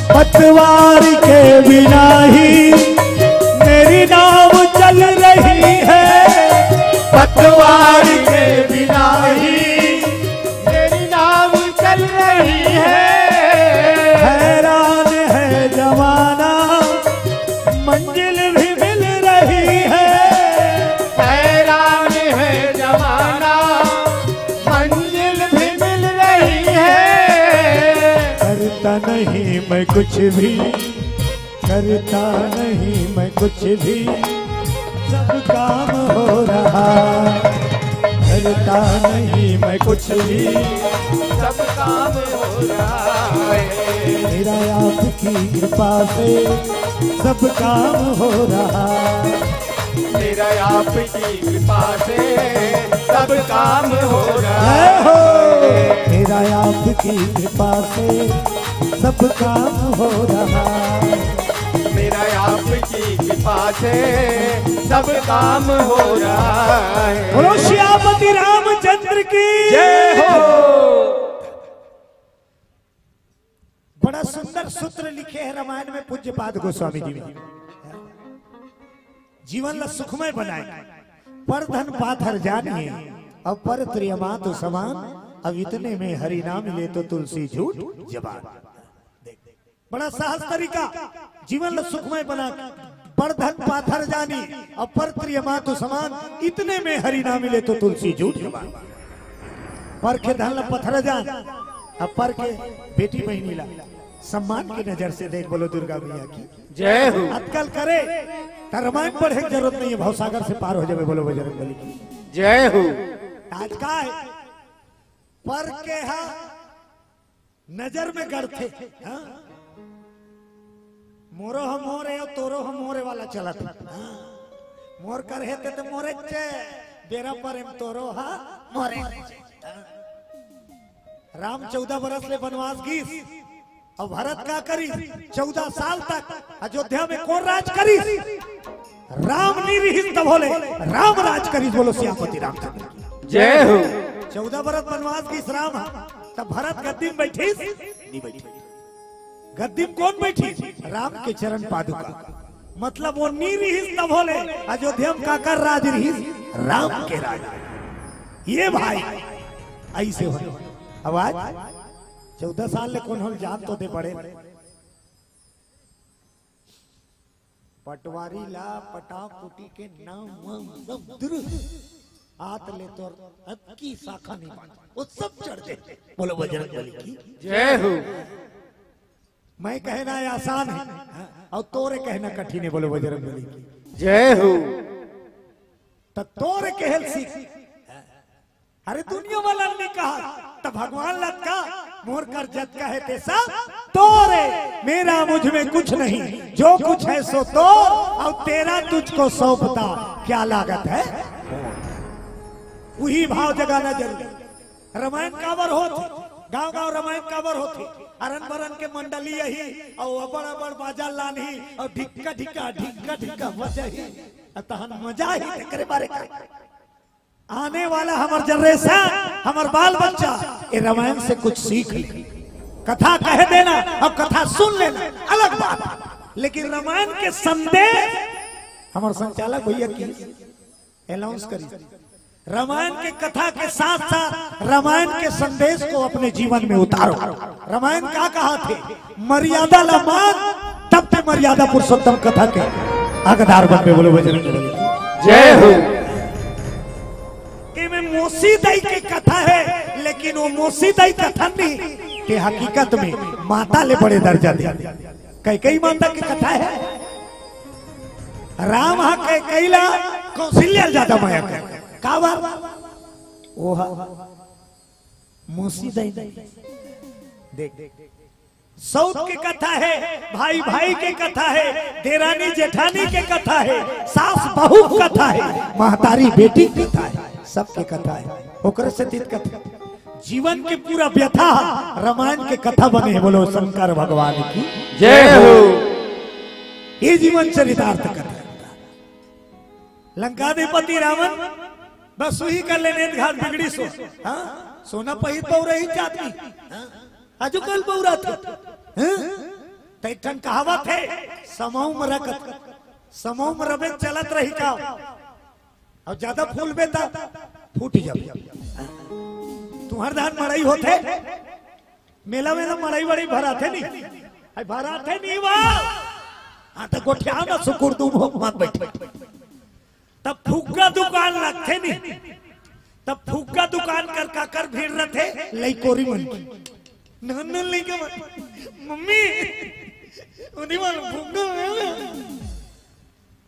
पतवार के बिना ही मेरी नाव चल रही है। पतवार के बिना ही मेरी नाव चल रही है। हैरान है जमाना, मंजिल भी मिल रही है। हैरान है जमाना, मंजिल भी मिल रही है। करता नहीं मैं कुछ भी, करता नहीं मैं कुछ भी, सब काम हो रहा। करता नहीं मैं कुछ भी, सब काम हो रहा है। मेरा आपकी कृपा से सब काम हो रहा। मेरा आपकी कृपा से सब काम हो रहा है। मेरा आपकी कृपा से सब काम हो रहा। मेरा आपकी कृपा से सब काम हो रहा है। बोलो सियापति रामचंद्र की जय हो। बड़ा सुंदर सूत्र लिखे हैं रामायण में पूज्यपाद गोस्वामी जी ने। जीवन ला सुखमय बनाए, पर धन पाथर जानिए, अब पर त्रियमातु समान, अब इतने में हरि नाम ले तो तुलसी झूठ जबान। बड़ा सहज तरीका, जीवन ला सुखमय बना, पर धन पाथर जानी, अब पर त्रियमातु समान, इतने में हरि नाम ले तो तुलसी झूठ जबान। पर के धन ला पथर जान, अब पर के बेटी बहिनी ला सम्मान की नजर से देख। बोलो दुर्गा मैया की जय हो। आजकल करे त रामायण पढ़े के जरूरत नहीं है, भवसागर से पार हो जावे। बोलो बजरंग बली की जय हो। आज का है, पर के हा नजर में गड़थे, हाँ? मोरो ह मोर ए, तोरो ह मोर ए वाला चलत हे। हाँ? मोर कर हे ते, ते मोरे चे, बेरा पर एम तोरो ह मोरे चे। हाँ? राम चौदह बरस ले बनवास गीस, अउ भरत का करिस? चौदह साल तक अयोध्या में कोन राज करिस? राम नी रिहिस तभो ले राम राज करिस। बोलो सियापति रामचंद्र की जय हो। चौदह बरस बनवास गीस राम ह, तब भरत गद्दी में बैठिस? नी बैठिस। गद्दी में कोन बैठिस? राम के चरण पादुका। मतलब वो नी रिहिस तभो ले अयोध्या में काकर राज रिहिस? राम के राज। ये भाई ऐसे हो। अब आज चौदह साल ले कोनो ल जान तो दे बड़े। पटवारी ला पटाव कुटी के नाम वाम सब दुरु। आत ले तोर अबकी शाखा नहीं बांध, वो सब चढ़ दे। बोलो बजरंग बली की। जय हो। मैं कहना आसान है, हाँ, और तोरे कहना कठिन है। बोलो बजरंग बली की। जय हो। त तोरे कहल सीख। अरे दुनिया वाला ने कहा, त भगवान लतका मोर कर जतका है तेसा तोरे। मेरा मुझ में कुछ नहीं, जो कुछ है सो तोर, और तेरा तुझको सौंपता क्या लागत है। वही भाव जगाना जरूरी। रामायण काबर होत हे? गांव गांव रामायण काबर होत हे? अरन बरन के मंडली यही, और अबड़ अबड़ बाजा लानही, और ढिक्का ढिक्का, ढिक्का ढिक्का बजही। अ तहन मजा ही तेकरे बारे का। आने वाला हमर जनरेशन, हमर बाल बच्चा, ये रामायण से कुछ सीख ले। कथा कह देना और कथा सुन लेना अलग बात, लेकिन रामायण के संदेश, हमर संचालक भैया की अनाउंस करी, रामायण के कथा के साथ साथ रामायण के संदेश को अपने जीवन में उतारो। रामायण का कहा थे, मर्यादा ला मान, तब ते मर्यादा पुरुषोत्तम कथा के हकदार बनबे। बोलो बजरंग बली। जय हो। एमे मौसी दाई के कथा है, लेकिन वो मौसी दाई कथा नहीं, ते हकीकत में माता ले बड़े दर्जा दे। कैकई माता के कथा है। राम हा कैकई ला कौशल्या ज्यादा मया कर। काबर? ओहा मौसी दाई। देख, सौत के कथा है, भाई भाई के कथा है, देरानी जेठानी के कथा है, सास बहू के कथा है, महतारी बेटी के कथा है, सबके कथा है। ओकरे से तीत कथा, जीवन के पूरा व्यथा रामायण के कथा बने है। बोलो शंकर भगवान की। जय हो। ये जीवन चरितार्थ कथा। लंकाधिपति रावण बस उही कर लेने घाट बिगड़ी सो। हाँ? सोना पहिर बउरही जात नहीं। हाँ? आजकल बउरा थे। हाँ? त एक ठन कहावत है, समऊ में रखत, समऊ में रबे चलत रही का। और ज्यादा फूलबे त फूट जाबे। तुहर धान मड़ई होथे, मेला में तो मड़ई वड़ई भराथे नहीं, आई भराथे नहीं बा। हाँ, तो गोठियाओ ना सुकुर, तुम हो मत बैठे। तब फुग्गा दुकान लगथे नहीं, तब फुग्गा दुकान कर काकर भीड़ रथे, लइकोरी मन की। नन नन लइका मन, मम्मी, उदी मन फुग्गा में।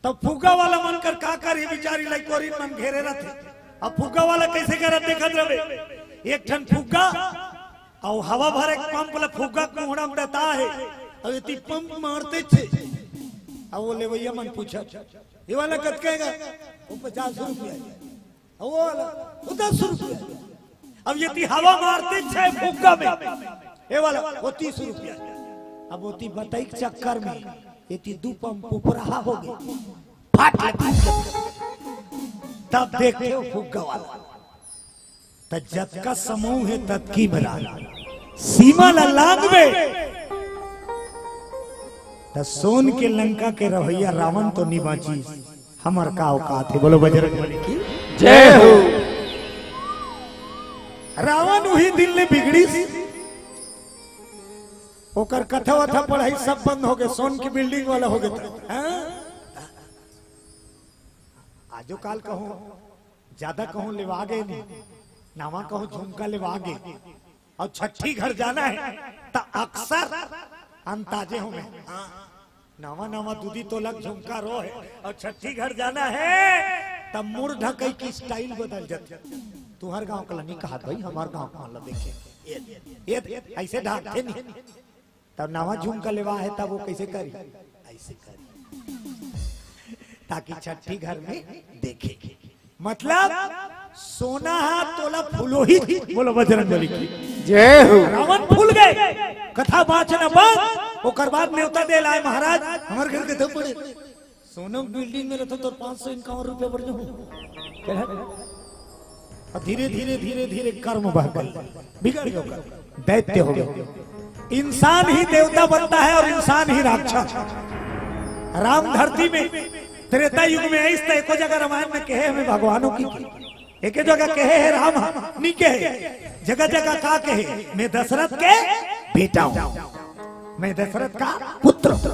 तब फुग्गा वाला मन कर का कर, ये बिचारी लइकोरी मन घेरे रथे। अब फुग्गा वाला कैसे करत देखत रहे, एक ठन फुग्गा अउ हवा भरे पंप ले फुग्गा कुहड़ा उड़ाता है। अब इतनी पंप मारते थे। अब वो लेवैया मन पूछा, "ये वाला कतका हे गा?" "वो पचास रुपया हे।" "अब वो वाला?" "वो दस रुपया हे।" अब यदि हवा मारते छे फुग्गा में, ये वाला, "वो तीस रुपया हे।" अब वो ती बताई के चक्कर में यदि दू पंप उपराहा हो गए, फाट ले, फाट ले। तब देखते हो फुग्गा वाला। त जतका समूह हे ततकी में राज। सीमा ला लांघबे। त सोन के लंका के रहैया रावण तो नी बांची। हमर का औकात हे? बोलो बजरंग बली की जय हो। रावण उही दिन ले बिगड़ीस। ओकर कथा वथा पढ़ाई सब बंद हो गए। सोन की बिल्डिंग वाला हो गए। हाँ? आजो काल कहूँ, ज्यादा कहूँ लेवा गए नहीं, नावा कहूँ झुमका लेवा गए। और छठी घर जाना है त अक्सर अंताजे हो में, हाँ, नवा नवा दूधी तोलक झुमका रो है और छठी घर जाना है तब मुड़ ढकई की स्टाइल बदल जाती। तुहर गांव का नी कहा भाई, हमार गांव का ला देखे, ये, ये ऐसे ढाकते नहीं। तब नवा झुमका लेवा है तब वो कैसे करी, ऐसे करी, ताकि छठी घर में देखे। मतलब सोना हा तोला फूलो ही। बोलो बजरंग बली की जय हो। रावण फूल गए, कथा बांचना बंद। ओकर बाद नेवता दे लाए, "महाराज, हमर घर के दम पड़े, सोना बिल्डिंग में रहता तो पाँच सौ इक्यावन रुपया बढ़ जाऊं।" और धीरे धीरे धीरे धीरे कर्म बह गए, बिगड़ गए, दैत्य हो गए। इंसान ही देवता बनता है और इंसान ही राक्षस। राम धरती में त्रेता युग में आइस त एको जगह रामायण में कहे हमें भगवानों की, एक जगह कहे है राम, नी कहे। जगह जगह का कहे, मैं दशरथ के बेटा हूं, मैं दशरथ का पुत्र हूं।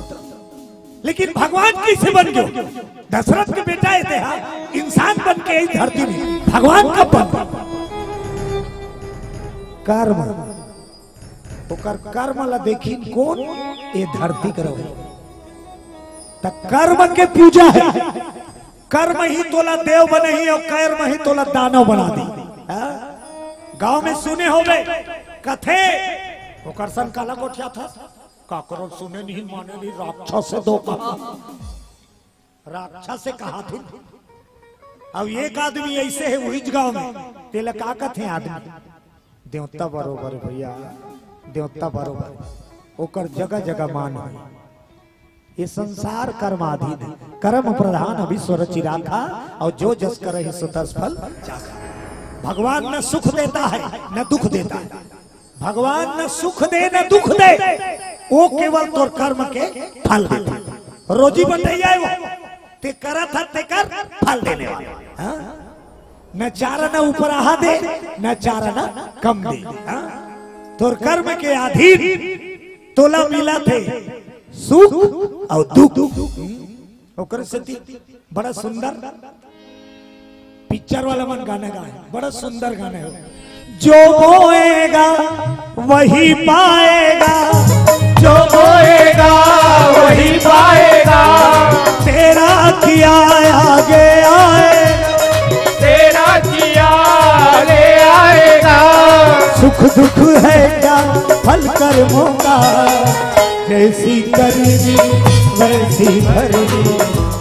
लेकिन भगवान कैसे बन गयो? दशरथ के बेटा हे तेहा, इंसान बन के यही धरती में भगवान कब बन? कर्म। ओकर कर्म ला देखिन कोन? ए धरती करो। त कर्म के पूजा हे। कर्म ही तोला देव बनही अउ कर्म ही तोला दानव बना दी। हाँ? गांव में सुने होबे, कथे, ओकर संग काला गोठियाथस? काकरो सुने नहीं, माने नहीं, राक्षस हे दो कहा। राक्षस हे कहा थी। अब एक आदमी ऐसे हे उहीच गांव में, तेला का कथे आदमी? देवता बरोबर भैया, देवता बरोबर। ओकर जगह जगह मान हे। ये संसार कर्माधीन हे, कर्म प्रधान विश्व रचि राखा, अउ जो जस करहि सो तस फल चाखा। भगवान न सुख देता हे, न दुख देता हे। भगवान न सुख दे, न दुख दे, वो केवल तोर कर्म के फल देथे। रोजी बटइया हे वो, ते करत हस तेकर फल देने वाला। हाँ? न चारा न उपराहा दे, न चारा न कम दे। हाँ? तोर कर्म के अधीन तोला मिलत हे सुख अउ दुख। ओकर सेती बड़ा सुंदर पिक्चर वाला मन गाना गाए, बड़ा सुंदर गाना हे। जो बोएगा वही पाएगा, जो बोएगा वही पाएगा। तेरा किया आगे आएगा, तेरा किया आगे आएगा। सुख दुख है क्या फल कर्मों का, जैसी करनी वैसी भरनी,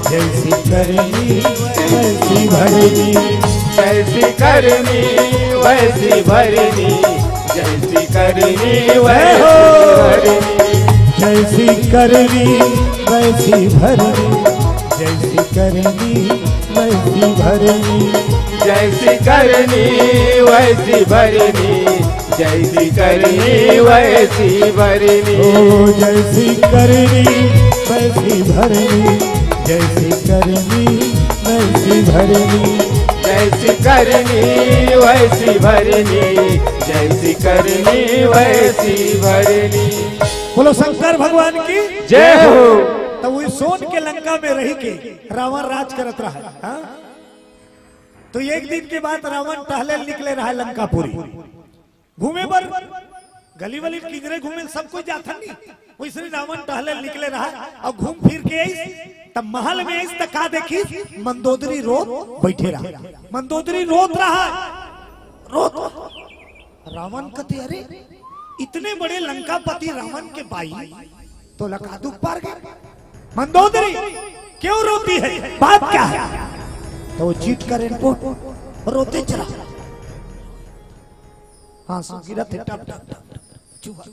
जैसी करनी वैसी भरनी। जैसी करनी वैसी भरनी, जैसी करनी वैसी भरनी। जैसी करनी वैसी भरनी, जैसी करनी वैसी भरनी। जैसी करनी वैसी भरनी, जैसी करनी वैसी भरनी। ओ जैसी करनी वैसी भरनी, जैसी करनी वैसी भरनी। जैसी करनी वैसी भरनी, जैसी करनी वैसी भरनी। बोलो शंकर भगवान की जय हो। त वो सोन के लंका में रहिके रावण राज करत रहा। हाँ? त एक दिन के बाद रावण टहले निकले रहा लंकापुरी। घूमे बर गली वली किंजरे घूमे सब कोई जाथन नहीं। वइसने रावण टहले निकले रहा अउ घूम फिर के आइस, त महल में आइस त का देखिस? मंदोदरी रोत बइठे रहा। मंदोदरी रोत रहा, रोत। रावण कथे, अरे इतने बड़े लंकापति रावण के बाई, तोला का दुख पार गे? मंदोदरी क्यों रोती है, बात क्या है? त वो चिटकरेन पोट रोते चला। आंसू गिरत हे टप टप टप टप। चुहा।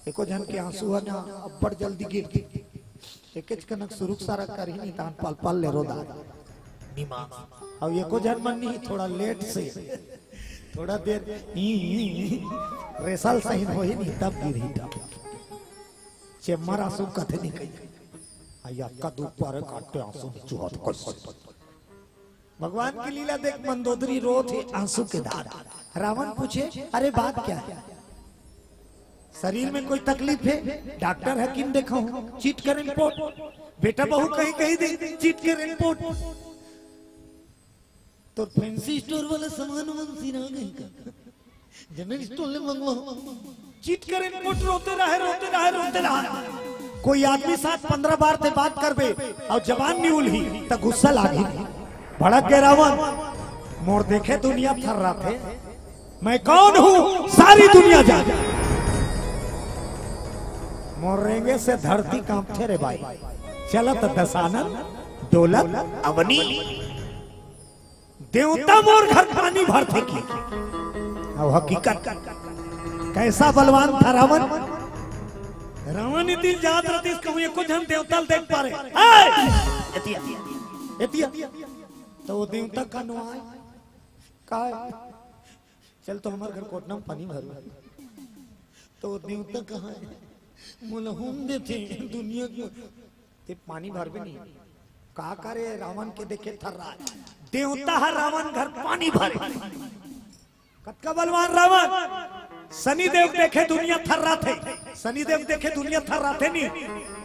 एको झन के आंसू ह ना अब्बड़ जल्दी गिरथे। एकेच कनक सुरुक सारा करही नहीं तान पल पल ले रोदा। निमा। अउ एको झन मन नहीं थोड़ा लेट से। थोड़ा देर ई, ई, ई, रेसल सहीन होही नहीं तब गिरही तब। चेम्मर आंसू कथे नहीं कही। अइया का दुख पारे काटे आंसू नहीं चुहत कइसे। भगवान की लीला देख मंदोदरी रोत हे आंसू के धार। रावण पूछे, अरे बात क्या है? शरीर में कोई तकलीफ है? डॉक्टर हकीम देखाहूं, चिटकरेन पोट। बेटा बहू कहीं कहीं दे, चिटकरेन पोट। तोर फैंसी स्टोर वाला सामान मन सिरा गे का? जनरल स्टोर ले मंगवा। चिटकरेन पोट रोते रहे, रोते रहे, रोते रहे। कोई आदमी साथ पंद्रह बार ते बात करबे अउ जबान नहीं उलही त गुस्सा लागही। भड़क गे रावण, मोर देखे दुनिया थर्राथे। मैं कौन हूं सारी दुनिया जाने। मोर रेंगे से धरती कांपथे रे बाई। चलत दसानन डोलत अवनी। देवता मोर घर पानी भरथे कि? अउ हकीकत, कैसा बलवान था रावण। रावण इतिल जात रतिस कहूं एको झन देवता ल देख पारे। ए! एतिया, एतिया। त वो देवता का नुआय? का? चल तो हमर घर कोटना में पानी भर। त वो देवता कहां हे? मोला हूम देथे दुनिया के। ते पानी भरबे नहीं। का करे रावण के देखे थर्रा। देवता ह रावण घर पानी भरे। कतका बलवान रावण। शनि देव देखे दुनिया थर्राथे। शनि देव देखे दुनिया थर्राथे नी।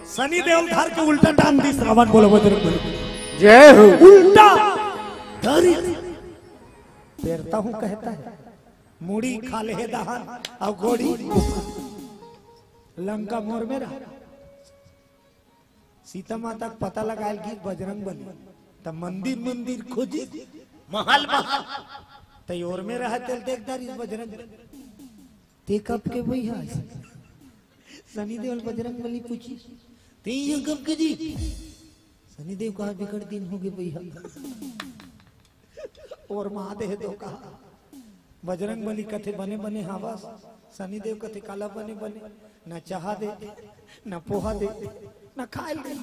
शनि देव धर के उल्टा टांग दिस रावण। बोलो बजरंग बली। जय हो। उल्टा धरी। तैरता हूँ कहता है, मुड़ी खा ले दहान अउ गोड़ी। लंका मोर में रहा। सीता माता के पता लगायल गिस बजरंग बली। त मंदिर मंदिर खोजिस, महल महल। त ओर में रहा तेल देख डारिस बजरंग बली। ते कब के भैया? शनि देव ल बजरंग बली पूछिस, ते ये कब के जी? शनि देव कहा, बिकट दिन हो गए भैया। ओर महादेव तो कहा, बजरंग बली कथे, बने बने हावस। शनि देव कथे, काला बने बने, न चाहा दे, न पोहा दे, न खायल दे।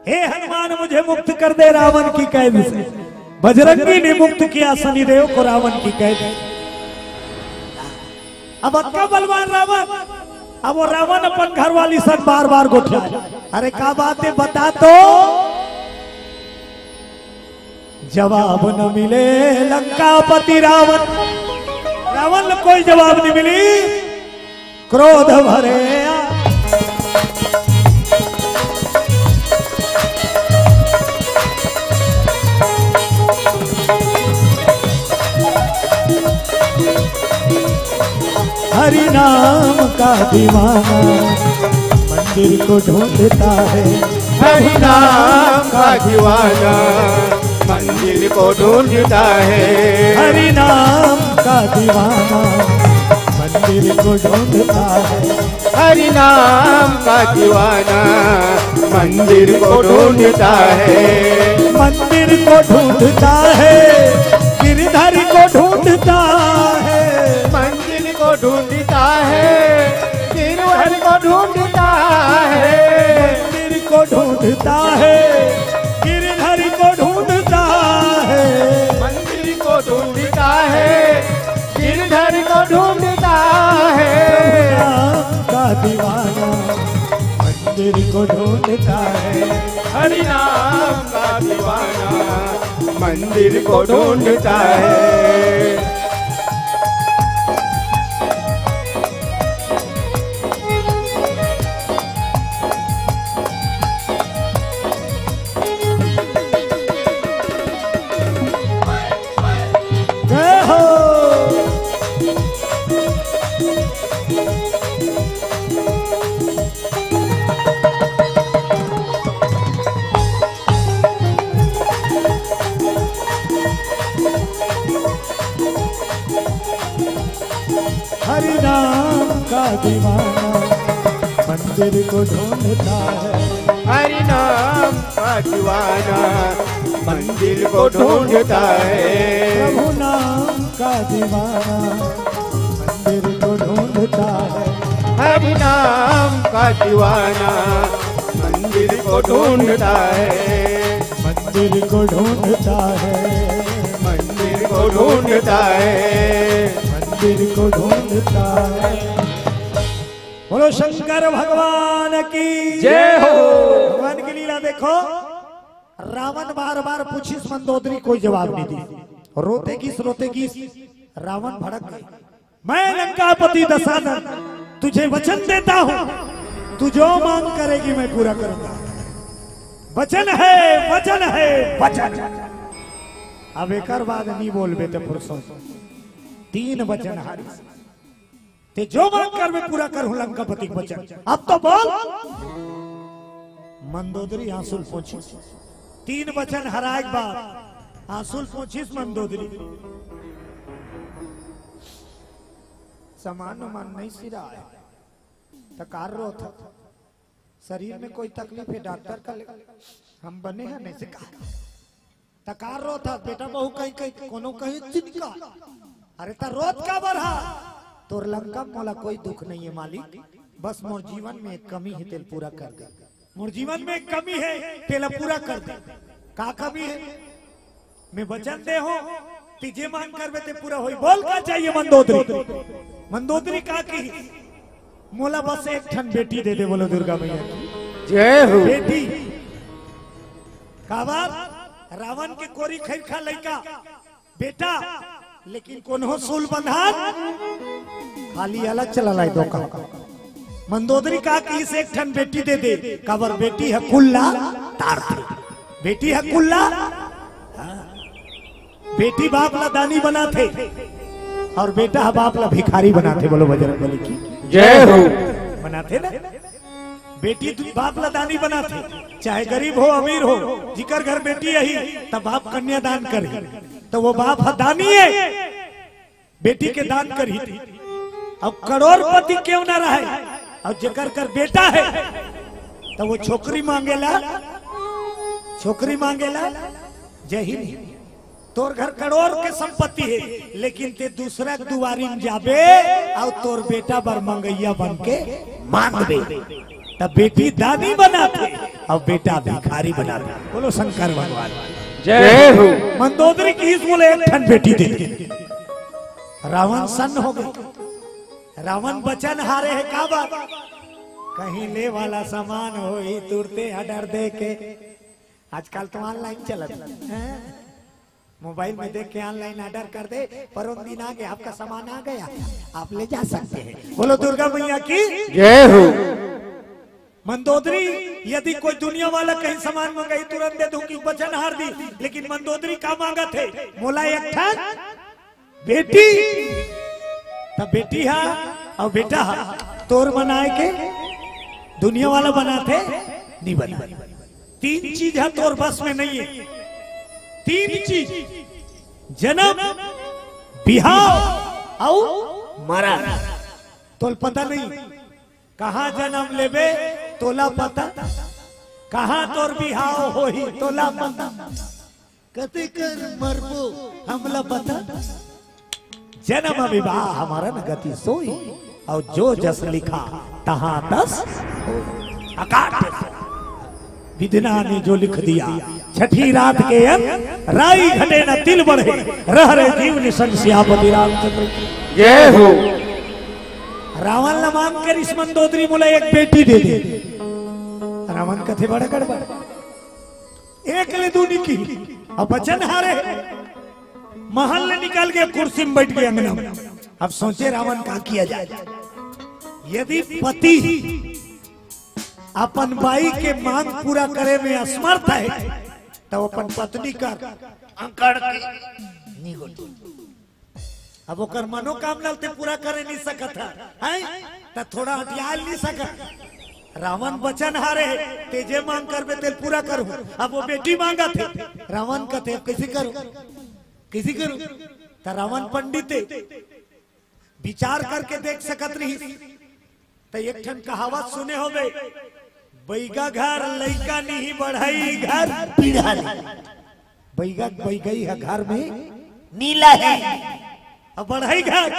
हे हनुमान, मुझे मुक्त कर दे रावण की कैद से। बजरंगी ने मुक्त किया शनिदेव को रावण की कैद से। अब अतका बलवान रावण, अब वो रावण अपन घरवाली संग बार बार गोठियाय। अरे का बात है, बता तो। जवाब न मिले लंकापति रावण। रावण ल कोई जवाब नहीं मिली। क्रोध भरे आ- हरि नाम का दीवाना मंदिर को ढूंढता है। हरि नाम का दीवाना मंदिर को ढूंढता है। हरि नाम का दीवाना मंदिर को ढूंढता है। हरि नाम का दीवाना मंदिर को ढूंढता है। मंदिर को ढूंढता है, गिरधर को ढूंढता है। मंदिर को ढूंढता है, गिरधर को ढूंढता है। मंदिर को ढूंढता है, गिरधर को ढूंढता है। मंदिर को ढूंढता है, गिरधर को ढूंढता है। राम का दीवाना मंदिर को ढूंढता है। हरि नाम का दीवाना मंदिर को ढूंढता है। जय हो। हरि नाम का दीवाना मंदिर को ढूंढता है। हरि नाम का दीवाना मंदिर को ढूंढता है। प्रभु नाम का दीवाना मंदिर को ढूंढता है। हरि नाम का दीवाना मंदिर को ढूंढता है। मंदिर को ढूंढता है। मंदिर को ढूंढता है। मंदिर को ढूंढता है। बोलो शंकर भगवान की जय हो। भगवान की लीला देखो, रावण बार बार पूछिस मंदोदरी, कोई जवाब नहीं दी। रोते गिस, रोते गिस, रावण भड़क गए। मैं लंकापति दशानन तुझे वचन देता हूँ, तू जो मांग करेगी मैं पूरा करूंगा। वचन है, वचन है, वचन। अब एकर बाद नहीं बोलबे ते पुरुषोत्तम। तीन वचन हारिस। ते जो मांग करबे पूरा करहूं लंकापति के वचन। अब तो बोल। मंदोदरी आंसू ल पोंछिस। तीन वचन हराए के बाद आंसू ल पोंछिस मंदोदरी। सामान उमान नहीं सिराए। त कार रोत हस? शरीर में कोई तकलीफ है, डॉक्टर का ले, हम बने हैं नहीं से कहा। त कार रोत हस? बेटा बहू कहीं, कहीं कोनो कहीं चिंता। अरे त रोत काबर हस? तोर लंका मोला कोई दुख नहीं है मालिक, बस मोर जीवन में एक कमी है, तेला पूरा कर दे। मोर जीवन में एक कमी है, तेला पूरा कर दे। का कमी है? मैं वचन दे हूं, ते जे मांग करबे ते पूरा होई। बोल का चाहिए मंदोदरी? मंदोदरी का की? मोला बस एक ठन बेटी दे दे, बोलो दुर्गा मैया की जय हो। बेटी। काबर? रावण के कोरी खैरखा लइका बेटा, लेकिन कोनो सूल बंधात खाली अलग चला लाए दो का। मंदोदरी का कि इस एक ठन बेटी दे दे, काबर बेटी ह कुल्ला तार थे। बेटी ह कुल्ला, हाँ। बेटी बाप ला दानी बनाथे और बेटा ह बाप ला भिखारी बनाथे। बोलो बजरंग बली की जय हो। बनाथे ना। बेटी दु-, बाप ला दानी बनाथे, चाहे गरीब हो, अमीर हो, जिकर घर बेटी आही, त बाप कन्यादान करही, त वो बाप ह दानी हे, बेटी के दान करही। अब करोड़पति क्यों ना रहे, अब जेकर कर बेटा हे, त वो छोकरी मांगेला, छोकरी मांगेला, जय हिंद। तोर घर करोड़ के संपत्ति हे, लेकिन ते दूसरा के दुआरी में जाबे अउ तोर बेटा बर मंगइया बन के मांगबे, त बेटी दानी बनाथे अउ बेटा भिखारी बनाथे। बोलो शंकर भगवान। जय हो। मंदोदरी किहिस मोला एक ठन बेटी दे। रावण सन्न हो गे। रावण बचन हारे हे, काबर? कहीं ले वाला सामान होही, तुरते order दे के। आजकल तो online चलत हे, हैं? मोबाइल में देख के online order कर दे, परोन दिन आ गया, आपका सामान आ गया, आप ले जा सकते हैं। बोलो दुर्गा मैया की जय हो। मंदोदरी, यदि कोई दुनिया वाला कहीं सामान मंगाही, तुरंत दे दूं कि बचन हार दिस, लेकिन मंदोदरी का मांगत हे? मोला एक ठन बेटी, त बेटी हा अउ बेटा हा तोर बनाए के दुनिया वाला बनाथे, नहीं बना। तीन चीज ह तोर बस में नहीं हे। तीन चीज, जनम, बिहाव अउ मरन। तोल पता नहीं कहाँ जनम लेबे, तोला पता, कहाँ तोर बिहाव होही, तोला पता, कते कर मरबो, हमला पता। जनम विवाह मरन गति सोई, अउ जो जस लिखा तहाँ तस होई। अकाट्य से विधना ने जो लिख दिया, छठी रात के अंत राई घटे न तिल बढ़े, रहे जीव निसंग सियापति रामचंद्र की जय हो। रावण ला मांग करिस मंदोदरी, मोला एक बेटी दे दे। रावण कथे बड़ा गड़बड़, एक ले दू नहीं किहिस, अब बचन हारे, महल ले निकल के कुर्सी में बैठ गे अंगना में। अब सोचे रावण का किया जाए, यदि पति अपन बाई के मांग पूरा करे में असमर्थ हे, त अपन पत्नी कर अंकड़ के निगोट। अब ओकर मनोकामना ल ते पूरा करे नहीं सकत हे, हैं? त थोड़ा हटियाल नहीं सकत। रावण बचन हारे, ते जे मांग करबे तेल पूरा करूं। अब वो बेटी मांगत हे, रावण कथे, "अब कइसे करूं, कइसे करूं?" त रावण पंडित हे, विचार करके देख सकत रहिस। त एक ठन कहावत सुने होबे, "बैगा घर लइका नहीं, बढ़ई घर पीढ़ा नहीं।" बैगा, बैगई ह घर में नीला हे। अब बढ़ई घर,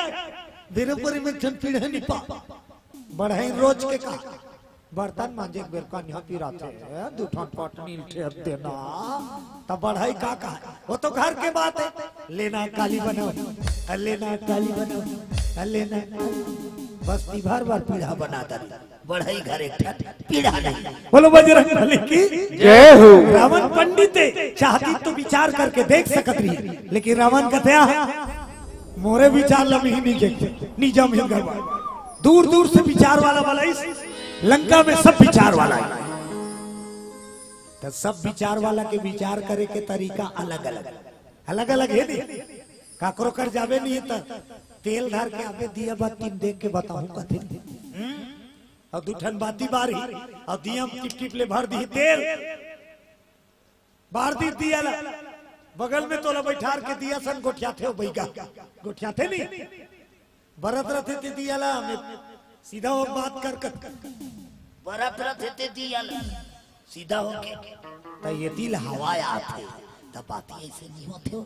बेरोपुरी में एक ठन पीढ़ा नहीं पा। बढ़ई रोज के का, बर्तन मांजे के बेर कनिहा पिराथे, दू ठन पटनी ल ठेप देना। त बढ़ई का कहा, वो तो घर के बात हे। लेना काली बनाओ, लेना काली बनाओ, लेना काली। बस्ती भर भर पीढ़ा बना दे। बढ़ई घर एक ठन पीढ़ा नहीं। बोलो बजरंग बली की जय हो। रावण पंडित हे, चाहतिस तो विचार करके देख सकत रहिस, लेकिन रावण कथे, "मोरे विचार ल मिही नहीं देखते, निजम ही गड़बड़।" दूर दूर से विचार वाला बलाइस, लंका में सब विचार वाला हे। त सब विचार वाला के विचार करे के तरीका अलग अलग, अलग अलग हे नहीं। काकरो कर जाबे नहीं त तेल धर के, "अबे दिया बत्ती देख के बताहूं," कथे। हम्म? अउ दू ठन बाती बारही, अउ दिया म टिप टिप ले भर दिही तेल, बार दिही दिया ला, बगल में तोला बैठार के दिया सन गोठियाथे हो बैगा, गोठियाथे नहीं, बरत रथे ते दिया ला, में सीधा हो बात कर कर, बरत रथे ते दिया ला, सीधा हो के, त ये दिल हवा आथे, त बाती ऐसे नहीं होथे हो,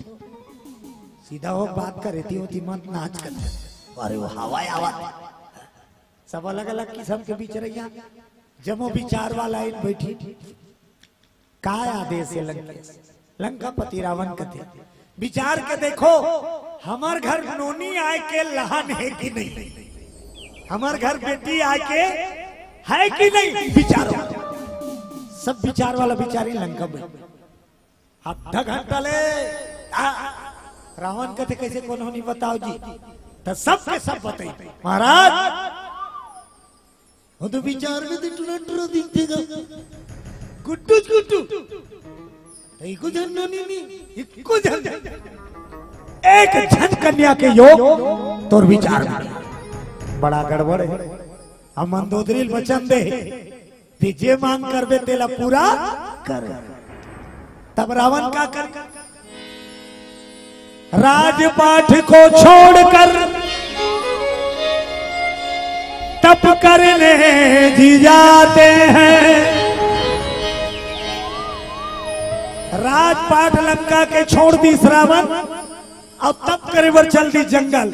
सीधा हो बात करे ती होती मत नाच कर, अरे वो हवा आवत। सब अलग-अलग किसम के बिचरइया, जम्मो विचार वाला आइन बैठी। का आदेश हे लंकेश? लंकापति रावण कथे, "विचार के देखो, हमर घर नोनी आय के लहान हे कि नहीं? हमर घर बेटी आय के हे कि नहीं? विचारो।" सब विचार वाला विचारी लंका में। आधा घंटा ले, आ, रावण कथे, "कइसे कोनो नहीं बताओ जी।" त सबके सब बताई, "महाराज, वो तो विचार में तो टुरा टुरा दिखथे गा, गुड्डू गुड्डू, त एको झन नोनी नहीं, एको झन, एक झन कन्या के योग तोर विचार में बड़ा गड़बड़ हे।" हम मंदोदरी ल वचन दे, ते जे मांग करबे तेला पूरा कर। तब रावण का कर, राजपाट को छोड़कर तप करने जी जाते हैं। राजपाट लंका के छोड़ दिस रावण, अउ तप करे बर चल दिस जंगल।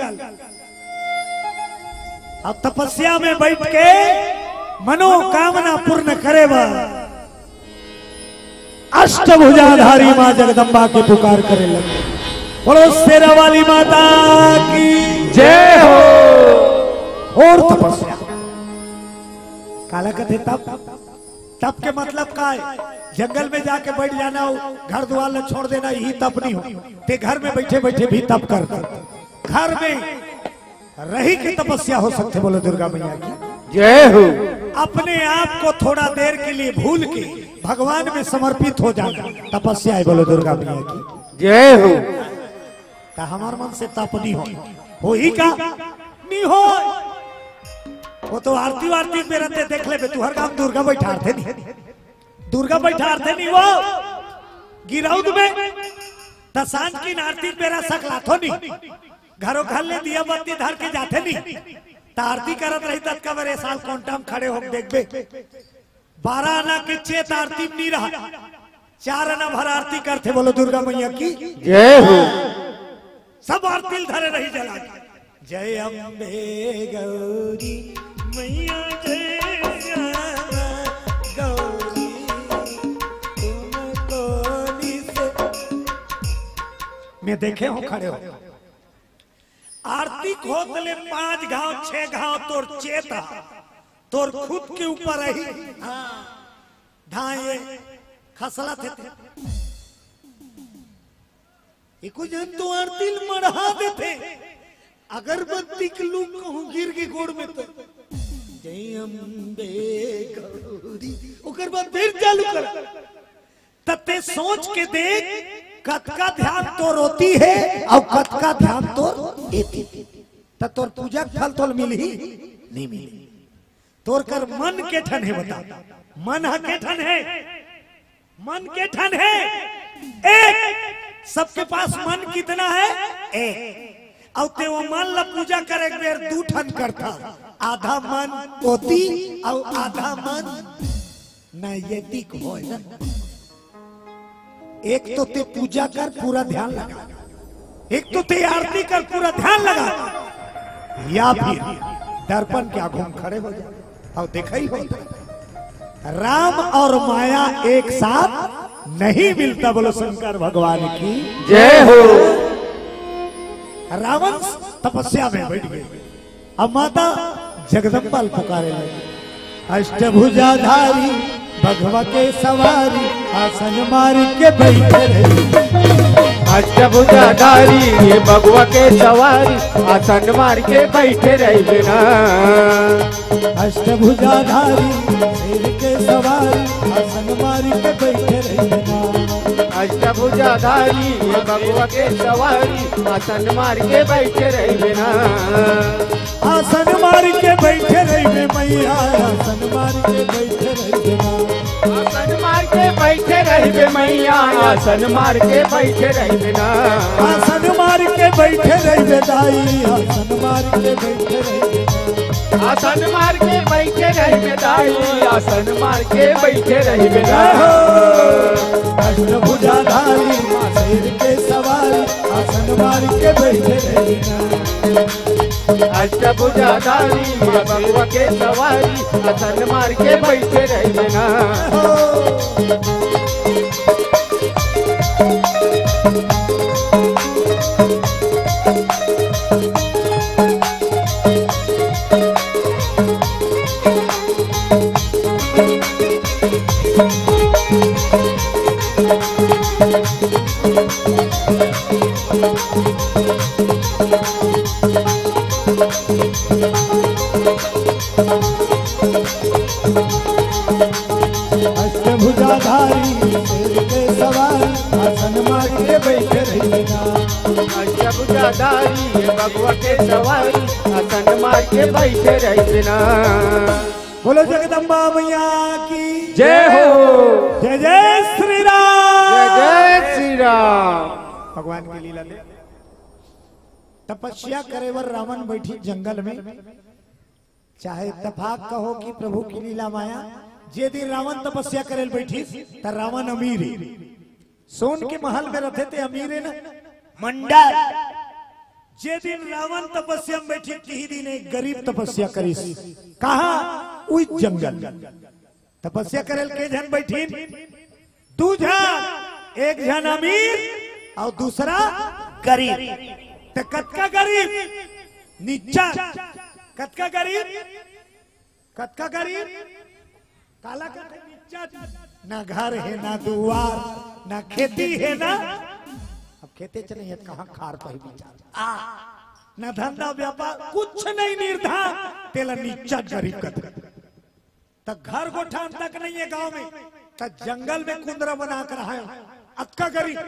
अब तपस्या में बैठ के मनोकामना पूर्ण करे बर अष्टभुजाधारी माँ जगदम्बा के पुकार करे लगे। बोलो शेरा वाली माता की जय हो। और तपस्या काला कथे तप। तप के मतलब का हे? जंगल में जाके बैठ जाना हो, घर द्वार ल छोड़ देना, यही तप नहीं हो। ते घर में बैठे बैठे भी तप कर, घर में रही के तपस्या हो सकथे। बोलो दुर्गा मैया की जय हो। अपने आप को थोड़ा देर के लिए भूल के भगवान में समर्पित हो जाना तपस्या हे। बोलो दुर्गा मैया की जय हो। त हमर मन से तप नहीं हो, होही का? नहीं हो। वो तो आरती वारती में रहते देख लेबे, तुहर गांव दुर्गा बैठारथे नहीं, दुर्गा बैठारथे नहीं वो गिरौद में। त सांझ की आरती बेरा सकलाथो नहीं, घरो घर ले दिया बत्ती धर के जाथे नहीं। त आरती करत रही तत कबर ए साल कोंटा म खड़े होके देखबे, बारह आना के चेत आरती में नहीं रहा, चार आना भर आरती करथे। बोलो दुर्गा मैया की जय हो। सब आरती ल धरे रही जला के। जय अम्बे गौरी मैया, जय श्यामा गौरी, तुमको निस-, मैं देखे हो खड़े हो, आरती होत ले पांच घांव छह घांव तोर चेता, तोर खुद के ऊपर रही। हाँ, धाए खसला थे, एको झन तो आरती ल मढ़ा देथे, अगरबत्ती के लू कहूं गिर गे गोड़ में त जय अम्बे गौरी, ओकर बाद फिर चालू कर। त ते सोच के देख, कतका ध्यान तोर ओती हे अउ कतका ध्यान तोर एती, त तोर पूजा के फल तोल मिलही, नहीं मिलही। तोर कर मन के ठन हे, बता, मन ह के ठन हे? मन के ठन हे एक। सबके पास मन कितना हे? एक। अउ ते वो मन ला पूजा करे के बेर दू ठन करथा, आधा मन ओती अउ आधा मन नैयतिक होय। एक तो ते पूजा कर, पूरा ध्यान लगा, एक तो ते आरती कर, पूरा ध्यान लगा, या फिर दर्पण के आगू में खड़े हो जा। अउ देखा ही होता, राम और माया एक साथ नहीं मिलता। बोलो शंकर भगवान की जय हो। रावण तपस्या में बैठ गए, अब माता जगदम्बा ल पुकारे लगे। अष्टभुजाधारी बघवा के सवारी, आसन मार के बैठे रही। अष्टभुजाधारी ये बघवा के सवारी, आसन मार के बैठे रहिबे ना। अष्टभुजाधारी शेर के सवारी, आसन मार के बैठे रहिबे ना। अष्टभुजाधारी ये बघवा के सवारी, आसन मार के बैठे रहिबे ना। आसन मार के बैठे रहिबे मैया, आसन मार के बैठे रहिबे ना। आसन मार के बैठे रहिबे मैया, आसन मार के बैठे रहिबे ना। आसन मार के बैठे रहिबे दाई, आसन मार के बैठे रहिबे ना। आसन मार के बैठे रहिबे दाई, आसन मार के बैठे रहिबे ना। अष्टभुजाधारी माँ शेर के सवारी, आसन मार के बैठे रहिबे ना। अष्टभुजाधारी माँ बघवा के सवारी, आसन मार के बैठे रहिबे ना। अष्टभुजाधारी शेर के सवारी, आसन मार के बैठे रहिबे ना। अष्टभुजाधारी बघवा के सवारी, आसन मार के बैठे रहिबे ना। बोलो जगदम्बा मैया की जय हो। जय जय श्री राम। जय जय श्री राम। भगवान के लीला दे। तपस्या करे बर रावण बैठी जंगल में, चाहे इत्तेफाक कहो कि प्रभु की लीला माया। जे दिन रावण तपस्या करे ल बैठी, त रावण अमीर हे, सोन के महल में रथे ते अमीर हे ना, मंडल। जे दिन रावण तपस्या में बैठी, तिही दिन एक गरीब तपस्या करिस। कहा? उही जंगल। तपस्या करे ल के झन बैठिन? दू झन, एक झन अमीर अउ दूसरा गरीब। त कतका गरीब? निच्चा। कतका गरीब? कतका गरीब? काला कथे निच्चा? ना घर हे, ना दुवार, ना खेती हे, ना, अब खेते च नहीं हे, कहाँ खार पाही बिचारा? आ, ना धंधा व्यापार, कुछ नहीं, निर्धन, तेला निच्चा गरीब कथे। त घर गोठान तक नहीं हे गांव में, त जंगल में कुंदरा बना के रहा हे, अतका गरीब।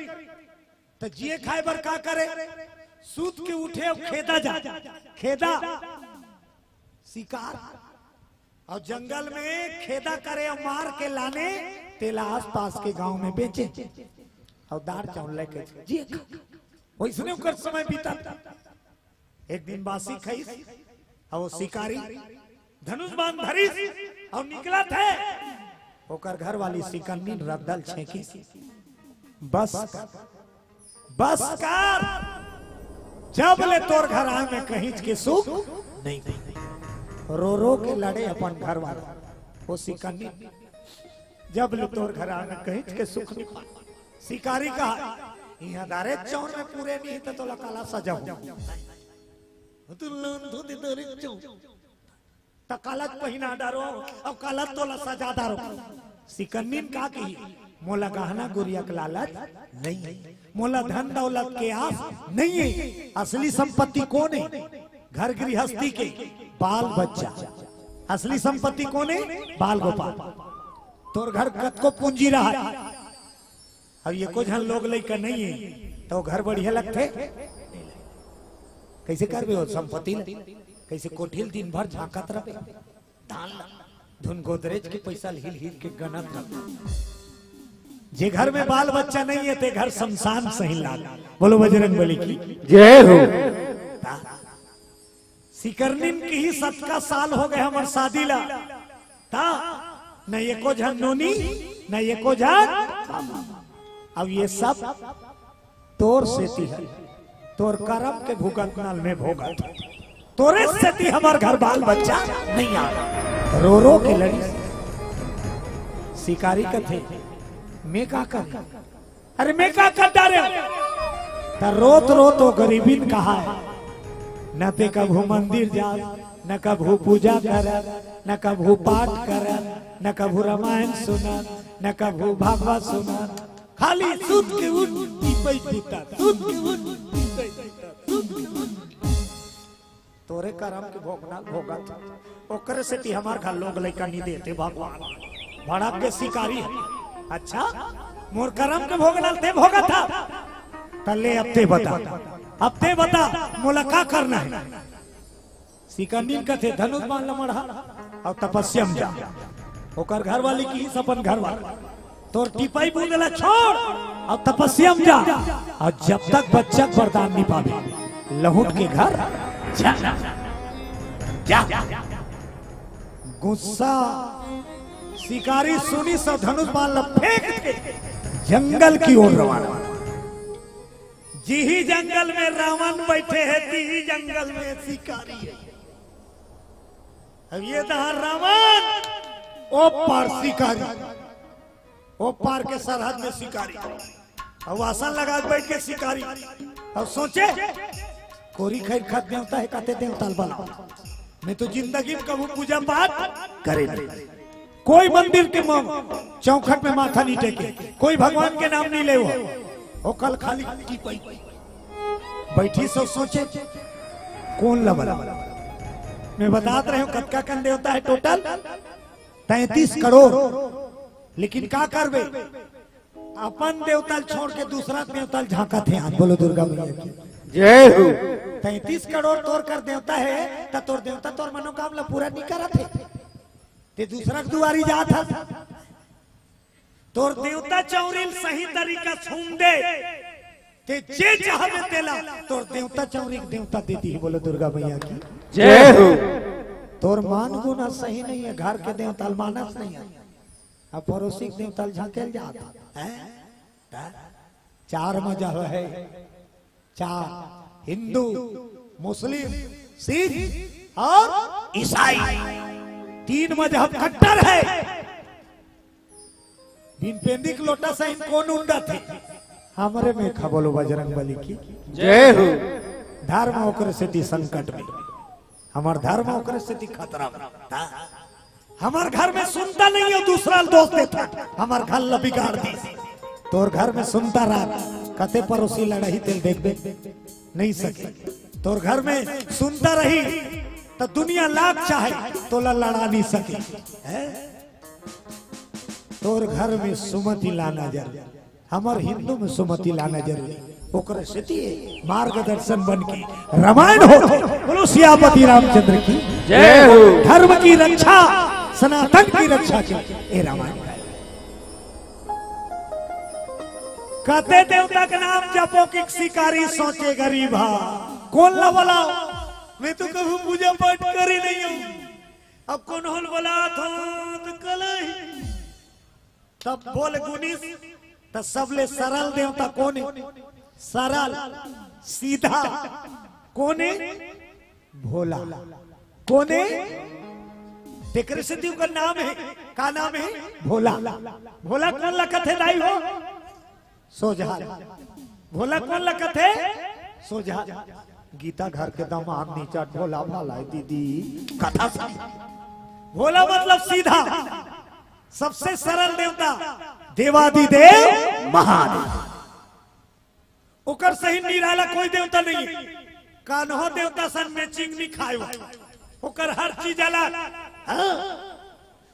त जिए खाए बर का करे? सूत के उठे अउ खेदा जा, खेदा, शिकार, अउ जंगल में खेदा करे अउ मार के लाने, तेला आसपास के गांव में बेचे, अउ दार चाउर लेके जिए खा। वइसने ओकर समय बीता। एक दिन बासी खाइस, अउ वो शिकारी धनुष बाण धरिस अउ निकलत हे। ओकर घरवाली सिकन्नी रद्दा ल छेंकिस। बस कर, बस कर, जब ले तोर घर आए में कहींच के सुख नहीं पाए। रो रो के लड़े अपन घरवाला। वो सिकन्नी, जब ले तोर घर आए में कहींच के सुख नहीं पाए। शिकारी कहा, इहाँ दारे चौर में पूरे नहीं त तोला काला सजा हो। तू लोन धो दे दारे चौर। त काला पहिना डारो, अउ काला तोला सजा डारो। सिकन्निन का कही, मोला गहना गुरिया के लालच नहीं हे, मोला धन दौलत के आस नहीं हे। असली संपत्ति कोन हे? घर गृहस्थी के बाल बच्चा। असली संपत्ति कोन हे? बाल गोपाल। तोर घर कतको पूंजी रहा, अब एको झन लोग लइका नहीं हे, त वो घर बढ़िया लगथे? कइसे करबे वो संपत्ति ल? कइसे कोठी ल दिन भर झांकत रहे? धान ल धुन गोदरेज के पैसा ल हिल हिल के गनत रहे। जे घर में बाल बच्चा नहीं हे, ते घर शमशान सही लाग। बोलो बजरंग बली की जय हो। सिकरनिन किहिस, "अतका साल हो गए हमर शादी ला, त न एको झन नोनी, न एको झन।" अब ये सब तोर सेती हे, तोर करम के भुगतना ल मैं भोगत हंव। तोरे सेती हमर घर बाल बच्चा नहीं आवे। रो रो के लड़िस। शिकारी कथे, "मैं का करूं?" अरे मैं का कर डारेंव? त रोत रोत वो गरीबिन कहा हे, न ते कभू मंदिर जात, न कभू पूजा करत, न कभू पाठ करत, न कभू रामायण सुनत, न कभू भागवत सुनत, खाली सुत के उठ, टिपई टूटत, सुत के उठ, टिपई टूटत, सुत के उठ। तोरे करम के भोगना भोगत हंव। ओकरे सेती हमर घर लोग लइका नी देते भगवान। भड़क के शिकारी हे। अच्छा, मोर करम के भोगना ते भोगत हस? त ले अब ते बता, अब ते बता, मोला का करना हे? सिकन्निन कथे, "धनुष बाण ल मढ़ा अउ तपस्या म जा।" ओकर घरवाली किहिस अपन घरवाला, "तोर टिपई बूंद ला छोड़ अउ तपस्या म जा, अउ जब तक बच्चा के वरदान नहीं पाबे, लहुट के घर जा, जा।" गुस्सा शिकारी सुनिस अउ धनुष बाण ला फेंक के जंगल की ओर रवाना। जिही जंगल में रावण बैठे हे, तिही जंगल में शिकारी हे। अब ये दहा रावण, ओ पार शिकारी, ओ पार के सरहद में शिकारी। अब आसन लगा के बैठ के शिकारी, अब सोचे, "कोरी खैर खत देवता हे, कते देवता ल बलाओं।" मैं तो जिंदगी में कभू पूजा पाठ करे नहीं, कोई मंदिर के म-, चौखट में माथा नहीं टेके, कोई भगवान के नाम नहीं ले। वो कल खाली टिपई बैठी सब सोचे, कोन ला बला? मैं बतात रहे हूं, कतका कन देवता हे टोटल? तैंतीस करोड़। लेकिन का करबे, अपन देवता ल छोड़ के दूसरा देवता ल झांकत हे। हाथ बोलो दुर्गा मैया की। जय हो। तैंतीस करोड़ तोर कर देवता हे, त तोर देवता तोर मनोकामना पूरा नहीं करत हे, ते दूसरा के दुआरी जात हस। तोर देवता चौरी ल सही तरीका सुन दे, ते जे चाहबे तेला तोर देवता चौरी के देवता दे दिही। बोलो दुर्गा मैया की। जय हो। तोर मान गुना सही नहीं हे, घर के देवता ल मानस नहीं हे, अब पड़ोसी के देवता ल झांकेल जात हे। त चार मजहब हे, चार, हिंदू, मुस्लिम, सिख और ईसाई। तीन मजहब कट्टर हे। बिन पेंदी के लोटा सहिन कोन उंडत हे? हमरे में खा बोलो बजरंग बली की। जय हो। धर्म ओकरे सेती संकट में, हमर धर्म ओकरे सेती खतरा में। ता हमर घर में सुनता नहीं हो, दूसरा ल दोष देता, हमर घर ल बिगाड़ दिस। तोर घर में सुनता रहा, कते पड़ोसी लड़ही तेल देखबे नहीं सके। तोर घर में सुनता रही त दुनिया लाख चाहे तोला लड़ा नहीं सके। हैं? तोर घर में सुमति लाना जरूरी, हमर हिंदू में सुमति लाना जरूरी। ओकरे सेती मार्गदर्शन बन के रामायण होथे। बोलो सियापति रामचंद्र की। जय हो। धर्म की रक्षा, सनातन की रक्षा के ए रामायण का। कते देवता के नाम जपो कि शिकारी सोचे गरीब हा। कोन ला बोलाओ? मैं तो कभू पूजा पाठ करे नहीं हूँ। अब कोन होल बोला था तो कल ही। तब बोल गुनीस, त सबले सरल देवता कोन हे? सरल, सीधा। कोन हे? भोला। कोन हे? तेकरे सेती ओकर नाम हे। का नाम हे? भोला। भोला कोन ला कथे दाई हो? सोझा। भोला कोन ला कथे? सोझा। गीता घर के दमांद निचट भोला भाला हे दीदी। कथा सही। भोला मतलब सीधा। सबसे सरल देवता देवादिदेव महादेव। ओकर सही निराला कोई देवता नहीं। कान्हो देवता सन matching नहीं खाए। ओकर हर चीज अलग। हाँ।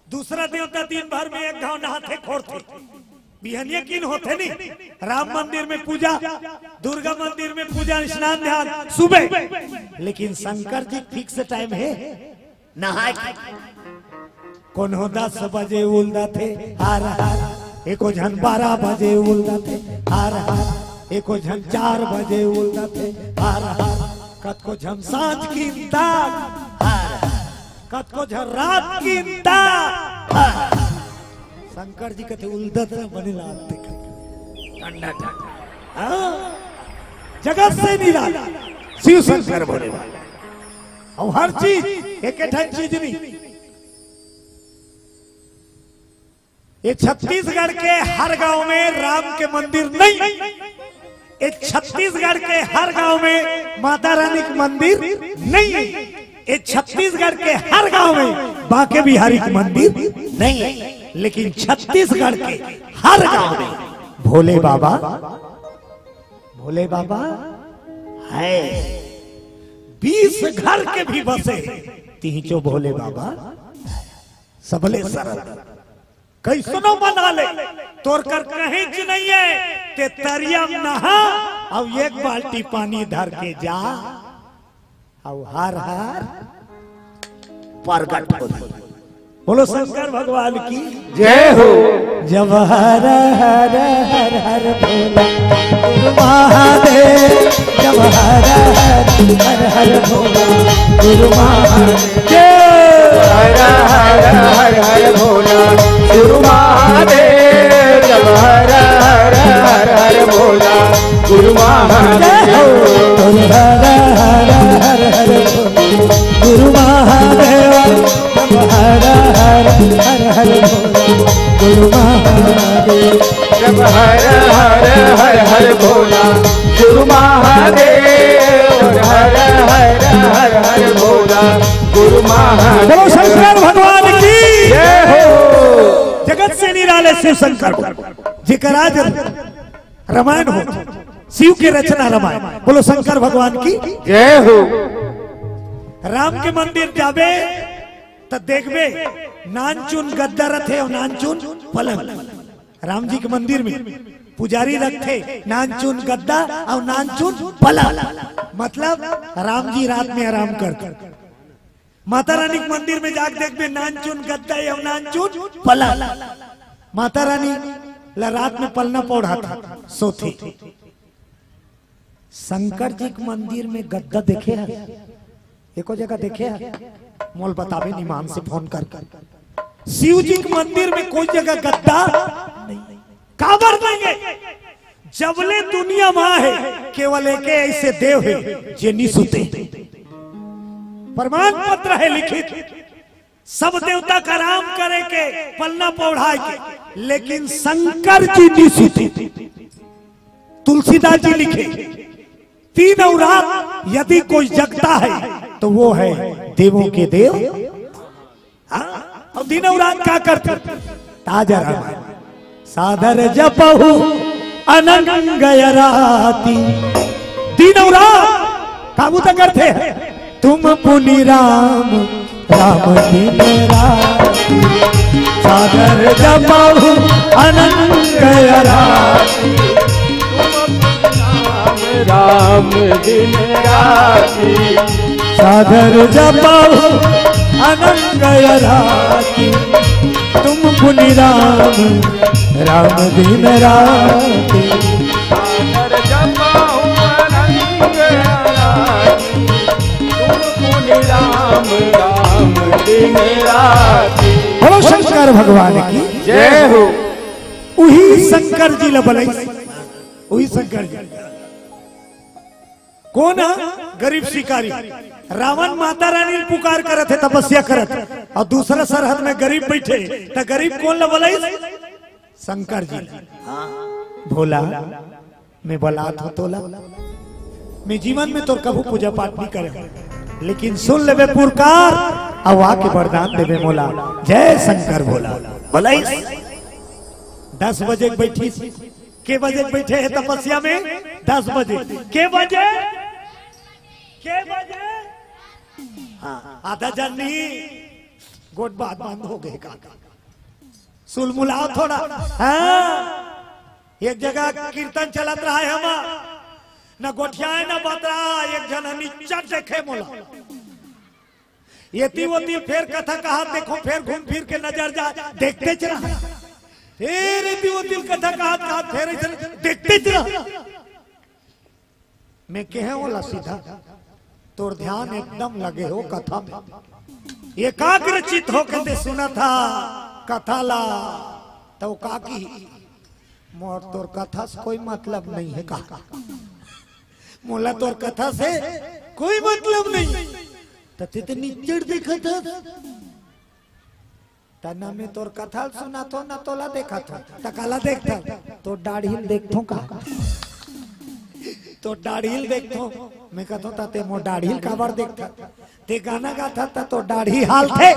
दूसरा देवता दिन भर में एक घाव नहाथे खोरथे। बिहनिया किन होथे नहीं। राम मंदिर में पूजा, दुर्गा मंदिर में पूजा, स्नान ध्यान सुबह। लेकिन शंकर जी fix time हे। नहाए के। कोनो दस बजे उलदथे, हर हर। एको झन बारह बजे उलदथे, हर हर। एको झन चार बजे उलदथे, हर हर। कतको झन सांझ किंता, हर हर। कतको झन रात किंता, हर हर। शंकर जी कथे उलदत बने लागथे। ठंडा ठंडा। हाँ। जगत से निराला शिव शंकर भोले भाला। अउ हर चीज, एक ठन चीज नहीं। ये छत्तीसगढ़ के हर गांव में राम के मंदिर नहीं। ये छत्तीसगढ़ के हर गांव में माता रानी के मंदिर नहीं है। ये छत्तीसगढ़ के हर गांव में बांके बिहारी के मंदिर नहीं है। लेकिन छत्तीसगढ़ के हर गांव में भोले बाबा, भोले बाबा है। बीस घर के भी बसे तिहिचो भोले बाबा। सबले सरल, कैसनो बना ले, तोर कर कहीं च नहीं है। ते तरिया में नहा, अब एक बाल्टी पानी धर के जा, अब हर हर प्रगट हो। बोलो शंकर भगवान की जय हो। जब हर हर हर हर भोला गुरु महादेव, जब हर हर हर हर भोला गुरु महादेव। हर हर हर हर भोला गुरु महादेव, जब हर हर हर हर भोला गुरु महादेव। हर हर हर हर हर भोला गुरु महादेव, जब हर हर हर हर भोला गुरु महादेव। जब हर हर हर हर भोला गुरु महादेव, हर हर हर हर भोला गुरु महादेव। बोलो शंकर भगवान की जय हो। जगत से निराले शिव शंकर को, जेकर आज रामायण हो, शिव के रचना रामायण। बोलो शंकर भगवान की। जय हो। राम के मंदिर जाबे त देखबे, नानचुन गद्दा रथे अउ नानचुन पलंग। राम जी के मंदिर में पुजारी रखथे नानचुन गद्दा अउ नानचुन पलंग, मतलब राम जी रात में आराम करथे। माता रानी के मंदिर में जाके देखबे, नानचुन गद्दा अउ नानचुन पलंग। माता रानी ला रात में पलना पौढ़ाथे, सोथे। शंकर जी के मंदिर में गद्दा देखे हस? एको जगह देखे हस? मोला बताबे निमान से फोन करके। शिव जी के मंदिर में कोई जगह गद्दा नहीं। काबर नहीं हे? जबले दुनिया मा हे, केवल एके अइसे देव हे, जे नि सुते। प्रमाण पत्र हे लिखित, सब देवता के आराम करे के, पलना पौढ़ाए के, लेकिन शंकर जी नि सुते। तुलसीदास जी लिखे, दिन अउ रात यदि कोई जगता है, तो वो है देवों के देव। हाँ? अउ दिन अउ रात का करथे? ताजा रामायण। सादर जपहु अनंग अराती। दिन अउ रात का बूता करथे? तुम पुनि राम, राम दिन राती। सादर जपहु अनंग अराती। राम दिन राती। सादर जपहु अनंग अराती। तुम पुनि राम, राम दिन राती। सादर जपहु अनंग अराती। तुम पुनि राम, राम दिन राती। बोलो शंकर भगवान की। जय हो। उही शंकर जी ला बलइस, उही शंकर जी। कोन ह? गरीब शिकारी। रावण माता रानी ल पुकार करत हे, तपस्या करत, अउ दूसरा सरहद में गरीब बइठे, त गरीब कोन ला बलइस? शंकर जी। भोला, मैं बलात हूँ तोला, मैं जीवन में तोर कभू पूजा पाठ नहीं करे हूँ, लेकिन सुन लेबे पुरकार, अउ आके वरदान देबे मोला। जय शंकर भोला। बलइस, दस बजे के बइठिस, के बजे के बइठे हे तपस्या में? दस बजे। के बजे? के बजे? हाँ, आधा जन नहीं, गोठ बात बंद हो गे का। सुलमुलाओ थोड़ा। हाँ, एक जगह कीर्तन चलत रहा हे, हम न गोठियाए न बतरा, एक झन निच्चट देखे मोला। एती ओती फेर कथा कहत देखों, फेर घूम फिर के नजर जा, देखतेच रहा। फेर एती ओती कथा कहत कहत फेर अइसे देखतेच रहा। मैं कहेंव ओला सीधा, तोर ध्यान एकदम लगे हो कथा में, एकाग्र चित्त होके ते सुनत हस कथा ला, त ओ का कही, मोर तोर कथा से कोई मतलब नहीं हे का? मोला तोर कथा से कोई मतलब नहीं। त ते तो निच्चट देखत हस। त न मैं तोर कथा ल सुनत हों, न तोला देखत हों। त काला देखत हस? तोर दाढ़ी ल देखत हों का? तोर दाढ़ी ल देखत हों। मैं कहत हों, त ते मोर दाढ़ी ल काबर देखत हस? ते गाना गात हस, त तोर दाढ़ी हालथे।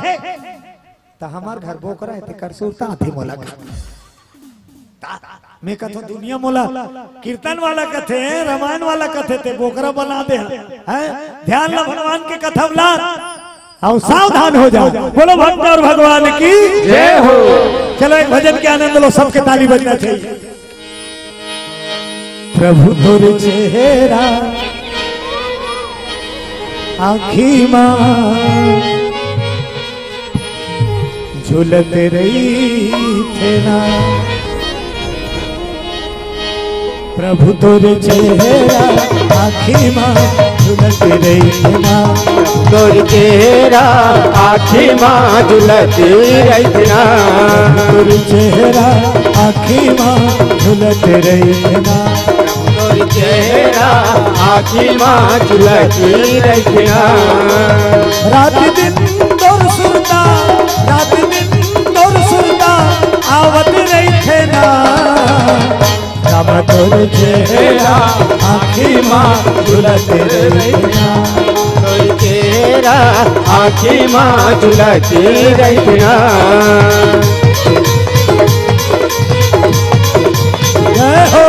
त हमर घर बोकरा हे, तेकर सुरता आथे मोला। मैं कथों दुनिया मोला कीर्तन वाला कथे, रामायण वाला कथे, ते बोकरा बना दे हे। ध्यान ला भगवान के कथा ला, अउ सावधान हो जाओ। बोलो भक्त अउ भगवान की जय हो। चलो एक भजन के आनंद लो, सबके ताली बजना चाहिए। प्रभु तोर चेहरा आँखी मा झुलत रहिथे ना। प्रभु तोर चेहरा आँखी मा झुलत रहिथे ना। तोर चेहरा आँखी मा झुलत रहिथे ना। तोर चेहरा आँखी मा झुलत रहिथे ना। तोर चेहरा आँखी मा झुलत रहिथे ना। रात दिन तोर सुरता, रात दिन तोर सुरता आवत रहिथे ना। राम तोर चेहरा आँखी मा झुलत रहिथे ना। तोर चेहरा आँखी मा झुलत रहिथे ना। जय हो।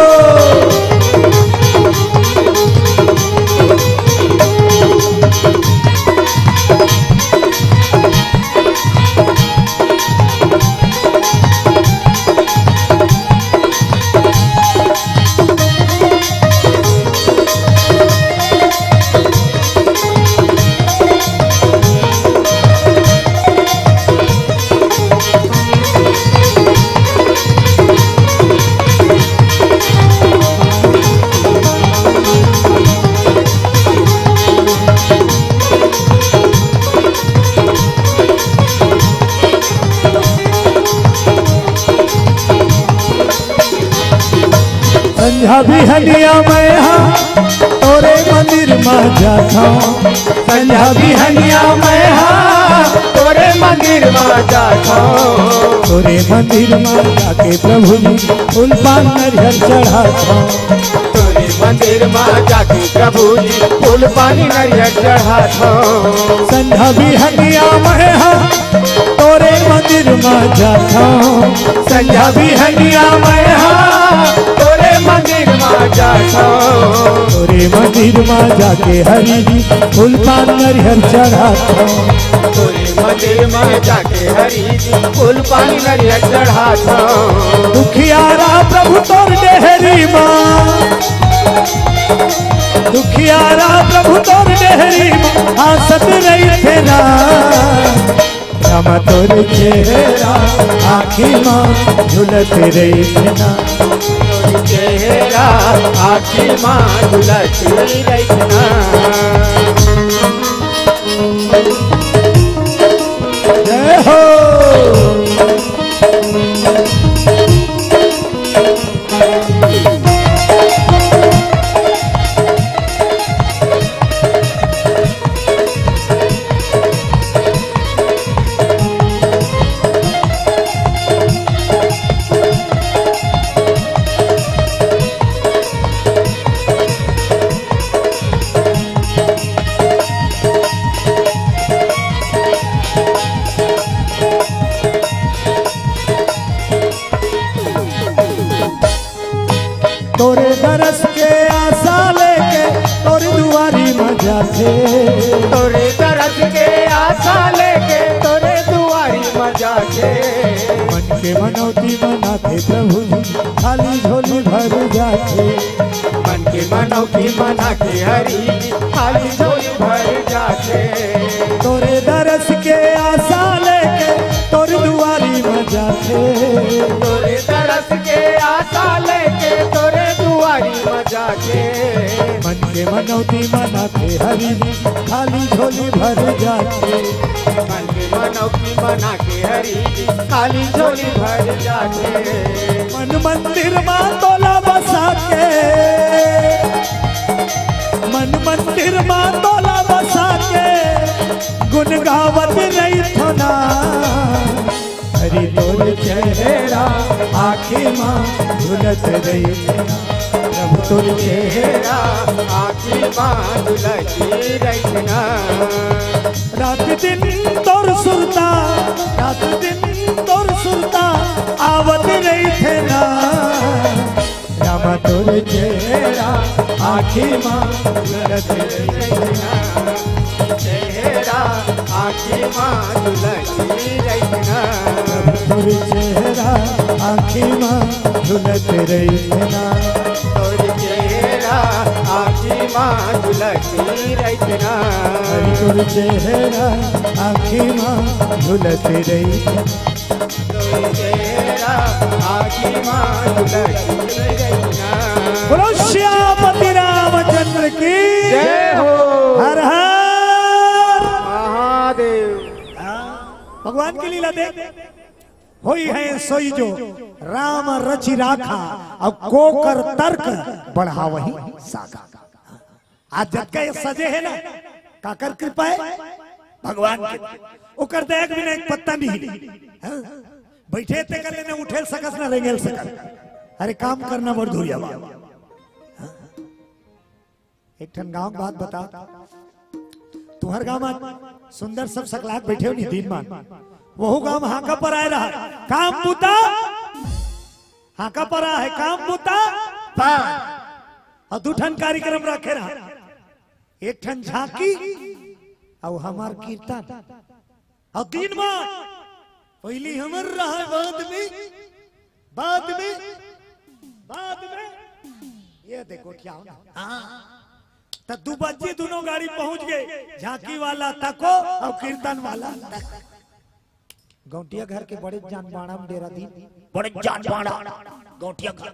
संझा बिहनिया मैं हा तोरे मंदिर मा जाथंव। संझा बिहनिया मैं हा तोरे मंदिर मा जाथंव। तोरे मंदिर मा जाके प्रभु जी फूल पान नरियर चढ़ाथंव। तोरे मंदिर मा जाके प्रभु जी फूल पानी नरियर चढ़ाथंव। संझा बिहनिया मैं हा तोरे मंदिर मा जाथंव। संझा बिहनिया मैं हा तोरे मंदिर मा जाथंव। तोरे मंदिर मा जाके हरि जी फूल पान नरियर चढ़ाथंव। तोरे मंदिर मा जाके हरि जी फूल पान नरियर चढ़ाथंव। दुखियारा प्रभु तोर डेहरी मा, दुखियारा प्रभु तोर डेहरी मा हासत रहिथे ना। रामा तोर चेहरा आँखी मा झुलत रहिथे ना। तोर चेहरा आँखी मा झुलत रहिथे ना। जय हो। तोरे दरस के आसा लेके तोरे दुआरी म जाथे। तोरे दरस के आसा लेके तोरे दुआरी म जाथे। मन के मनौती मनाथे प्रभु जी, खाली झोली भर जाथे। मन के मनौती मना के हरि जी, खाली झोली भर जाथे। तोरे दरस के आसा लेके तोर दुआरी म जाथे। तोरे दरस के आसा लेके तोरे दुआरी म जाथे। मन के मनौती मनाथे हरि जी, खाली झोली भर जाथे। मन के मनौती मना के हरि जी, खाली झोली भर जाथे। मन मंदिर मा तोला बसा के, मन मंदिर मा तोला बसा के, गुन गावत रहिथों ना। हरि तोर चेहरा आँखी मा झुलत रहिथे ना। प्रभु तोर चेहरा आँखी मा झुलत रहिथे ना। रात दिन तोर सुरता, रात दिन तोर सुरता आवत रहिथे ना। रामा तोर चेहरा आँखी मा झुलत रहिथे ना। चेहरा आँखी मा झुलत रहिथे ना। तोर चेहरा आँखी मा झुलत रहिथे ना। तोर चेहरा आँखी मा झुलत रहिथे ना। हरि तोर चेहरा आँखी मा झुलत रहिथे ना। तोर चेहरा आँखी मा झुलत रहिथे ना। बोलो श्यामपति रामचंद्र की जय हो। हर हर महादेव। हाँ, भगवान की लीला देख। होई है सोई जो राम रचि राखा, अउ कोकर तर्क बढ़ावही साखा। आज जतका ये सजे हे ना, काकर कृपा हे? भगवान के। ओकर दया के बिना एक पत्ता नहीं हिली। हाँ? बइठे तेकर ले ना उठेल सकस ना रेंगेल सकस। अरे काम करना बड़ धुरिया बा। हाँ? एक ठन गांव के बात बता। तुहर गांव म सुंदर सब सकलात बइठे हो नी दिन मान। वहू गांव म हांका पर आए रहा। काम बुता। हांका पर आए हे, काम बुता। पाँच। अउ दू ठन कार्यक्रम रखे रहा। एक ठन झांकी अउ हमार कीर्तन। अउ दिन म पहिली हमर रहा, बाद में, बाद में, बाद में ये देखो क्या होना। हाँ। त दू बजे दूनों गाड़ी पहुंच गे, झांकी वाला तको अउ कीर्तन वाला तक। गौंटिया घर के बड़े जान बाड़ा म डेरा दिन, बड़े जान बाड़ा गौंटिया घर।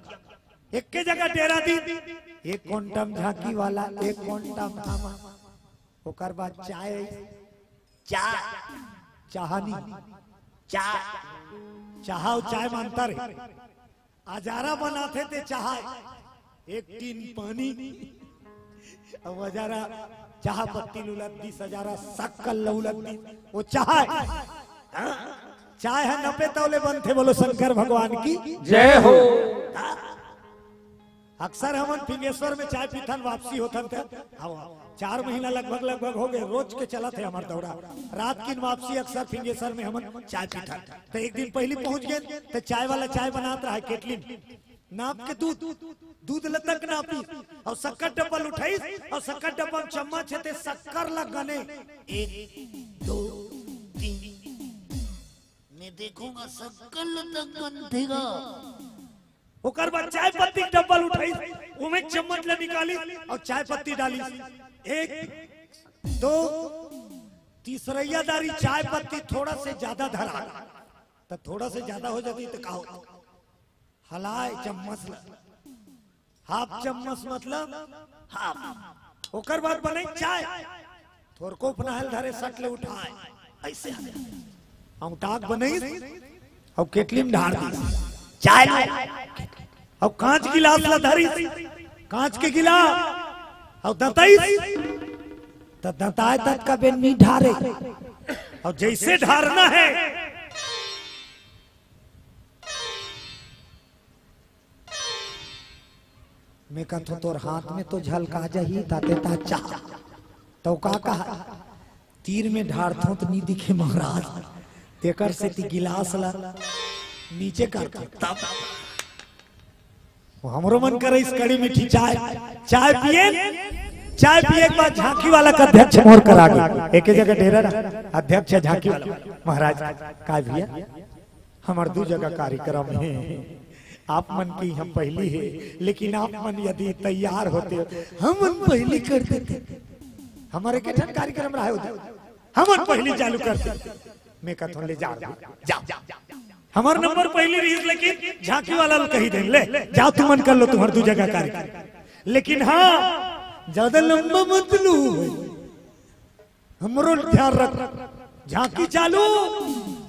एके जगह डेरा दिन, एक कोंटा म झांकी वाला, एक कोंटा म आमा। ओकर बाद चाय, चाह, चाहनी, चाह, चाह अउ चाय म अंतर हे। अजारा बनाथे ते चाह हे, एक टीन पानी, अब हजारा चाह पत्ती ल उलद दिस, हजारा शक्कर ल उलद दिस, वो चाह है। हाँ? चाय ह नपे तौले बनथे, बोलो शंकर भगवान की। जय हो। अक्सर हमन फिंगेश्वर में चाय पीथन, वापसी होथन त, हाँ, चार महीना लगभग लगभग हो गए, रोज के चलत हे हमर दौरा। रात की वापसी अक्सर फिंगेश्वर में हमन चाय पीथन। त एक दिन पहली पहुंच गए, त चाय वाला चाय बनात रहा केटली में, नाप के दूध, दूध ल तक नापी, अउ शक्कर डब्बा ल उठाइस, अउ शक्कर डब्बा में चम्मच हे ते शक्कर ल गने, एक, दो, तीन। मैं देखूंगा शक्कर ल तक गनथे गा। ओकर बाद चाय पत्ती के डब्बा ल उठाइस, ओमे चम्मच ल निकालिस अउ चाय पत्ती डालिस। एक, दो, तीसरैया दारी चाय पत्ती थोड़ा से ज्यादा धरा, त थोड़ा से ज्यादा हो जाती त का होता? हलाए चम्मच ल, हाफ चम्मच मतलब हाफ। ओकर बाद बनई चाय, थोरको उपनाहल धरे सट ले उठाए, ऐसे औंटाक बनई अउ केटली में ढार दी चाय ल, अउ कांच गिलास ला धरी, कांच के गिलास, अउ दतई त दताए तत का बेन नी ढारे, अउ जैसे ढारना है मैं कथों तोर हाथ में तो झलका जही, ताते ता चाह। तो का कहा, तीर में ढारथों त नी दिखे महाराज, तेकर सेती गिलास ला नीचे कर दे। तब वो हमरो मन करे इस कड़ी मीठी चाय, चाय पिए, चाय पिए के बाद झांकी वाला का अध्यक्ष मोर करा गे, एक जगह डेरा रहा, अध्यक्ष झांकी वाला, महाराज का भैया, हमर दू जगह कार्यक्रम हे, आप मन की हम पहली हे, लेकिन आप मन यदि तैयार होते, हमन पहली कर देते। हमर एक ठन कार्यक्रम रहा होते, हमन पहली चालू कर देते। मैं कथों ले जा, जा। हमर नंबर पहली रही, लेकिन झांकी वाला ल कही दे, ले जाओ तुमन कर लो तुम्हार दू जगह कार्यक्रम। लेकिन हाँ, ज्यादा लंबा मत लो। हमरो ध्यान रख, झांकी चालू,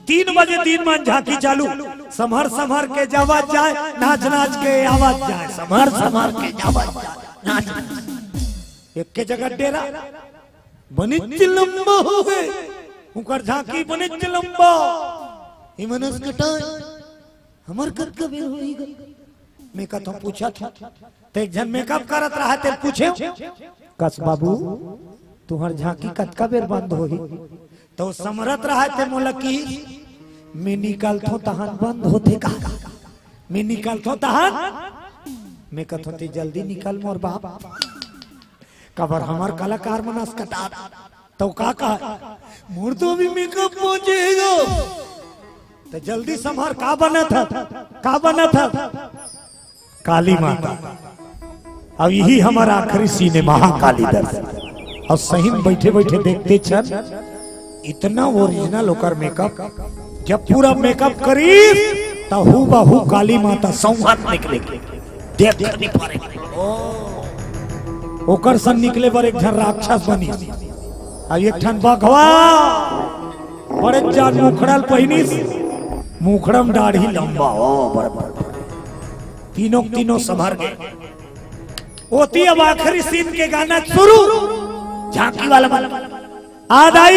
तीन बजे दिन मान झांकी चालू। संभर संभर के जावा जाए, नाच नाच के आवा जाए, संभर संभर के जावा जाए, नाच नाच। एक के जगह डेरा बनिच लंबा हो गए, उकर झांकी बनिच लंबा। इमनस कटाए, हमर कतका बेर होही गा? मैं कथों पूछा था, ते एक झन मेकअप करत रहा, ते पूछे, कस बाबू, तुहर झांकी कतका बेर बंद होही? तो समरत रहा, ते मोला की, मैं निकलथों तहन बंद होथे का? मैं निकलथों तहन? मैं कथों ते जल्दी निकल मोर बाप। काबर हमर कलाकार मन असकटात। तो का कहा, मोर तो अभी मेकअप पहुंचेगा। तो जल्दी संभर, का बनत ह, का बनत ह? काली माता। अब यही हमारा आखिरी सीन हे, महाकाली दर्शन। और सही में बैठे बैठे देखते छन, इतना ओरिजिनल ओकर मेकअप। जब पूरा मेकअप करीस, त हूबहू काली माता सौंहत निकले। देख नहीं पारे। ओकर सन निकले बर एक झन राक्षस बनिस, आ एक ठन बघवा, बड़े जान मुखड़ा ल पहिनिस, मुखड़ा म दाढ़ी लंबा, ओ बड़ बड़ बड़। तीनों के तीनों संभर गे। ओती अब आखिरी सीन के गाना शुरू। झांकी वाला मन, आ दाई,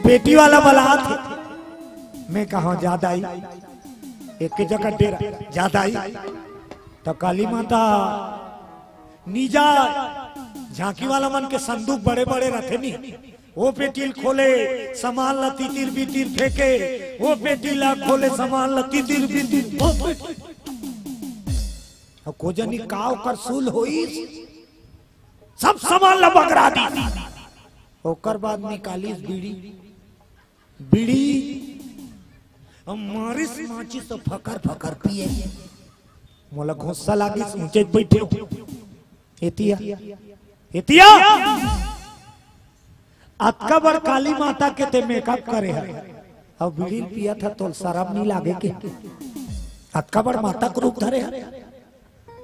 पेटी वाला बलात हे। मैं कहा, जा दाई, एक के जगह डेरा, जा दाई। त काली माता नीजा, झांकी वाला मन के संदूक बड़े बड़े रथे नी, वो पेटी ल खोले, सामान ला तितिर बितिर फेंके, वो पेटी ला खोले, सामान ला तितिर बितिर, वो पेटी। अब को जनी का ओकर सूल होइस, सब सामान ला बगरा दी। ओकर बाद निकालिस बीड़ी, बीड़ी, अब मारिस माचिस तो फकर फकर पिए। मोला घोंसा लागिस, ऊंचे बैठे हो। एतिया, एतिया, अतका बड़ काली माता के ते मेकअप करे हर, अब बीड़ी पियत ह, तोल शरम नहीं लागे के? अतका बड़ माता के रूप धरे हर।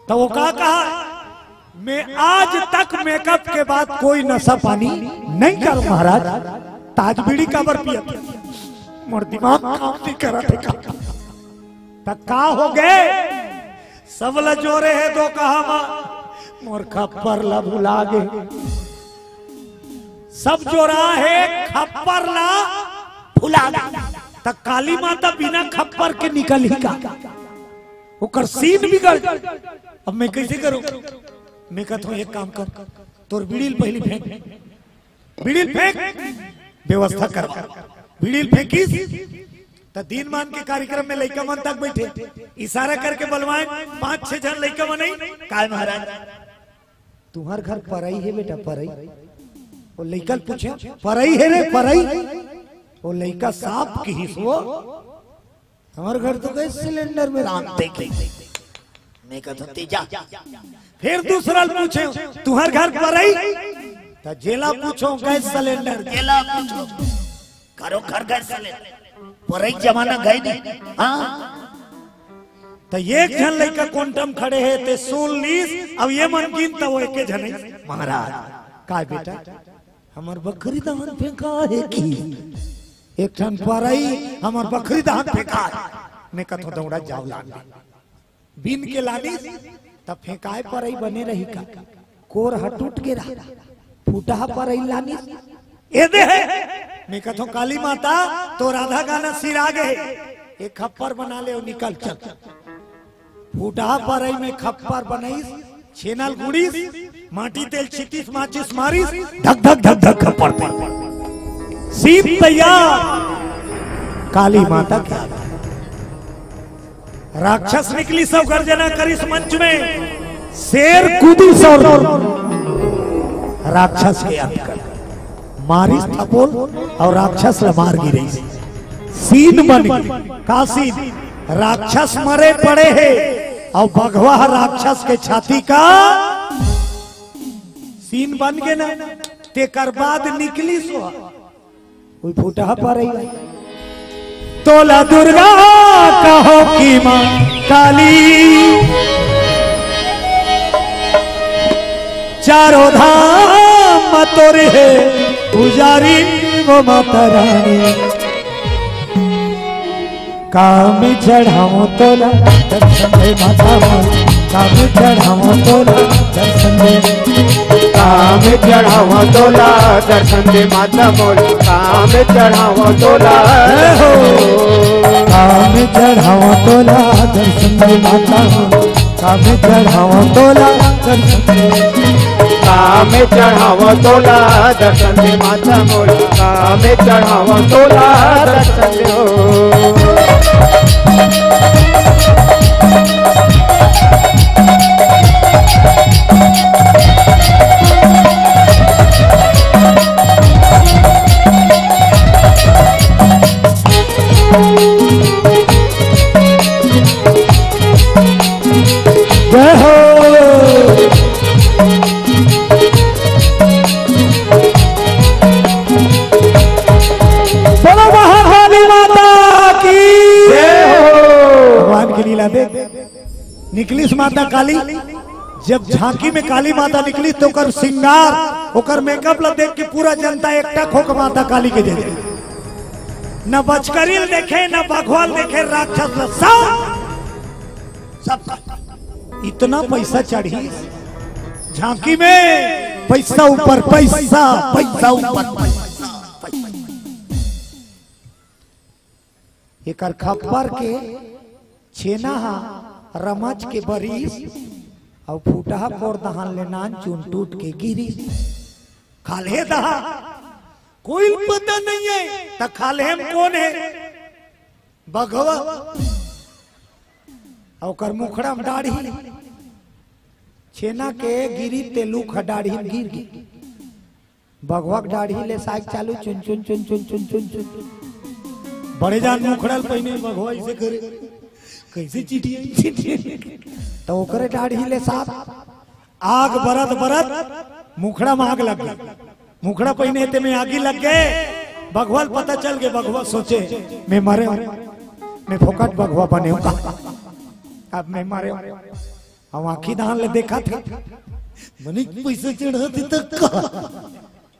तो वो का कहा, मैं आज तक मेकअप के बाद कोई नशा पानी नहीं करूं महाराज। त आज बीड़ी काबर पियत? मोर दिमाग काम नहीं करत हे का? त का हो गए? सब ला जोरे हे दो कहा मा, मोर खप्पर ला भुला गे। सब जोरा हे, खप्पर ला भुला गे। त काली माता बिना खप्पर के निकलही का? ओकर सीन बिगड़। अब मैं कैसे करूं? मैं कहता हूं, एक काम कर, तोर बीड़ी ल पहली फेंक, बीड़ी ल फेंक, व्यवस्था करवा। बीड़ी ल फेंकिस, त दिन मान के कार्यक्रम में लइका मन तक बैठे, इशारा करके बलवाए, पांच छह झन लइका मन आई, "काय महाराज, तुम्हर घर परई हे बेटा, परई?" वो लइका ल पूछे, "परई हे रे, परई?" वो लइका साफ किहिस, वो, "हमर घर तो गैस सिलेंडर में रांधथे।" मैं कहता हूं, "तेजा।" फिर दूसरा ल पूछे, "तुम्हर घर परई?" त जेला पूछो गैस सिलेंडर, जेला पूछो, करो घर गैस सिलेंडर, परई जमाना गए नहीं। हाँ, त एक झन लइका कोंटम खड़े हे, ते सुन लीस, अब ये मन गिन त वो एके झन हे, "महाराज, काय बेटा, हमर बखरी दहन फेंका हे कि?" "एक ठन परई हमर बखरी दहन फेंका हे।" मैं कथों, "दौड़ा जाव लान दे।" बिन के लानिस, त फेंकाए परई बने रही का? कोर ह टूट गे रहा, फूटहा परई लानिस, ए दे हे। मैं कथों, "काली माता, तोर आधा गाना सिरा गे हे, एक खप्पर बना ले अउ निकल चल।" फूटहा परई में खप्पर बनाइस, छेना ल गुड़िस, माटी तेल छितिस, माचिस मारिस, धक धक धक धक खप्पर पर। सीन तैयार। काली माता के आगे राक्षस निकलिस अउ गर्जना करिस मंच में, शेर कूदिस अउ राक्षस के अंत कर मारिस थपोल अउ राक्षस ल मार गिरिस। सीन बन गे। का सीन? राक्षस मरे पड़े हे अउ बघवा ह राक्षस के छाती का सीन बन गे ना। तेकर बाद निकलिस ओ, कोई फूटहा परई। तोला दुर्गा कहो कि माँ काली, चारों धाम तोरे हे पुजारी वो माता रानी। काम चढ़ाओ तोला दर्शन दे माता मोर, काम चढ़ाओ तोला दर्शन दे। काम चढ़ाओ तोला दर्शन दे माता मोर, काम चढ़ाओ तोला। जय हो। काम चढ़ाओ तोला दर्शन दे माता मोर, काम चढ़ाओ तोला दर्शन दे। काम चढ़ाओ तोला दर्शन दे माता मोर, काम चढ़ाओ तोला दर्शन दे हो। जय हो। बोलो महाकाली माता की। जय हो। भगवान की लीला देख, निकलिस माता काली। जब झांकी में काली माता निकलिस त ओकर श्रृंगार, ओकर मेकअप ला देख के पूरा जनता एकटक होके माता काली के जय जय। न बचकरी ल देखे, न बघवा ल देखे, राक्षस ला सब, सब इतना पैसा चढ़ी झांकी में, पैसा ऊपर पैसा, पैसा ऊपर पैसा। एकर खप्पर के छेना हा रमच के बरिस, अउ फूटहा कोर दहान ले नान चुन टूट के गिरिस। खाल्हे दहा कोई पता नहीं है, त खाल्हे में कोन हे? बघवा। अउ ओकर मुखड़ा में डाढ़ी। छेना के गिरी ते लूक ह डाढ़ी में गिर गे। बघवा के डाढ़ी ले साग चालू चुन चुन चुन चुन चुन चुन चुन। बड़े जान मुखड़ा ल पहिने बघवा ऐसे करे, कैसे चिटिया, चिटिया। त ओकरे डाढ़ी ले साग आग बरत बरत मुखड़ा में आग लग गे। मुखड़ा पहिने ते में आगी लग गे। बघवा ल पता चल गे। बघवा सोचे, "मैं मरे हूँ, मैं फोकट बघवा बने हूँ, अब मैं मरे हूँ।" अब आँखी दान ले देखा थे, मनिक पैसे चढ़ा दे तक का।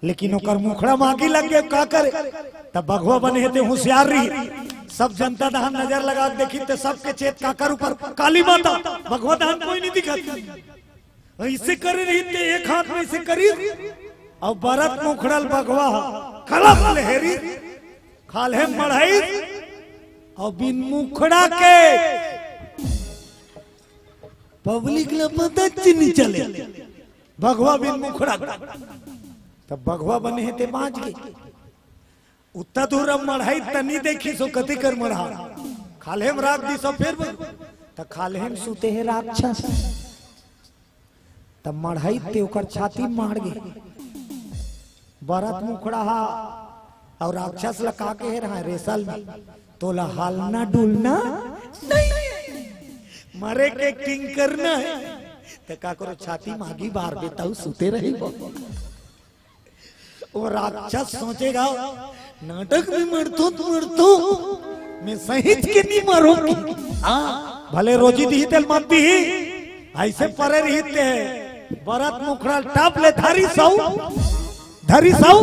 लेकिन ओकर मुखड़ा में आगी लग गे, का करे? तब बघवा बने हे ते होशियार रही, सब जनता दहन नजर लगा के देखी ते सबके चेत काकर ऊपर, काली माता, भगवा दहन कोई नहीं दिखत। ऐसे करे रही ते एक हाथ में ऐसे करी, अउ बरत मुखड़ल बघवा ह, कलम लहरी, खाल्हे मढ़ई, अउ बिन मुखड़ा के पब्लिक ल पता च नहीं चले। बघवा बिन मुखड़ा के। तब बघवा बने हे ते बाँच गे। उत्ता दूर अब मढ़ई तनी देखी सो कति कर मढ़ा। खाल्हे म राख दी सो फेर बघवा। त खाल्हे म सुते हे राक्षस। त मढ़ई ते ओकर छाती मार गे। बरत मुखड़ा हा अउ राक्षस ल का कहे रहा रेसल में, तोला हालना डुलना नहीं, मरे के एक्टिंग करना है। त का करो, छाती मागी बार बेताऊ सुते रही वो। वो राक्षस सोचेगा, नाटक में मरतो तो मरतो, मैं सहित के नहीं मरूंगी। हाँ, भले रोजी दी तेल मत दी, ऐसे परे रहिते हैं। बरत मुखड़ा टाप ले धरी सौ, धरी सौ।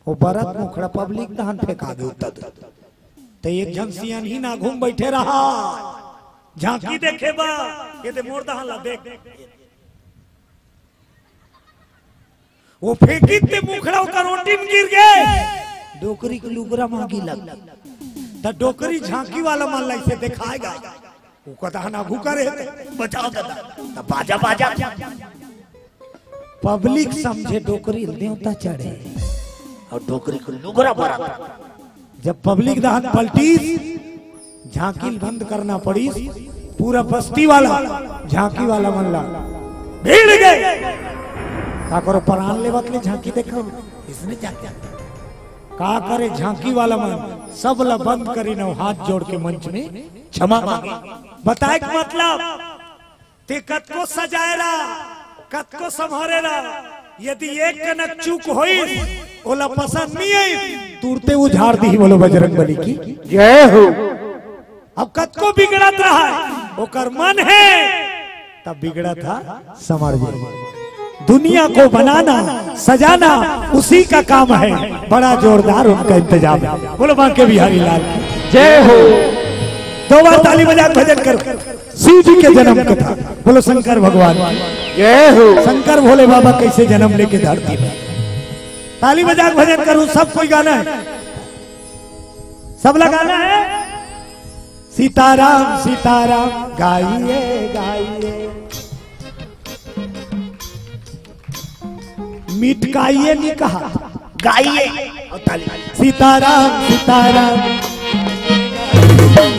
वो बरत मुखड़ा पब्लिक दहन फेंका दे उत्तर। तो एक झन सियान ही ना घूम बैठे रहा, झांकी देखे बा, ये ते मोर दहन ला देख। वो फेंकी ते मुखड़ा ओकर ओटी में गिर गे। डोकरी के लुगरा मांगी लग। त डोकरी झांकी वाला मन ला इसे दिखाएगा। वो कदा ना घुका रहे, बचाओ दादा। त बाजा बाजा। पब्लिक समझे डोकरी देवता चढ़े। अउ डोकरी के लुगरा बरत। जब पब्लिक दहन पलटीस, झांकी ल बंद करना पड़ीस, पूरा बस्ती वाला झांकी वाला मन ला भीड़ गे। का करो, परान लेवत ले झांकी देखो, इसने जाके का करे झांकी वाला मन, सब ला बंद करी न, हाथ जोड़ के मंच में क्षमा मांगे। बताए के मतलब, ते कतको सजाए रहा, कतको संभारे रहा, यदि एक कनक चूक होई, ओला पसंद नहीं आई, तुरते उझार दी, बोलो बजरंग बली की। जय हो। अब कतको बिगड़त रहा, ओकर मन है, तब बिगड़त हा समझ में। दुनिया को बनाना, सजाना उसी का काम है, बड़ा जोरदार उनका इंतजाम है। बोलो बांके बिहारी लाल की। जय हो। दो बार ताली बजा के भजन करो। शिव जी के जन्म कथा, बोलो शंकर भगवान। जय हो। शंकर भोले बाबा कैसे जन्म लेके धरती में। ताली बजा के भजन करूं, सब कोई गाना है, सब लगाना है। सीताराम सीताराम गाइए गाइए, मिटकाइए नहीं कहा, गाइए। और ताली। सीताराम सीताराम।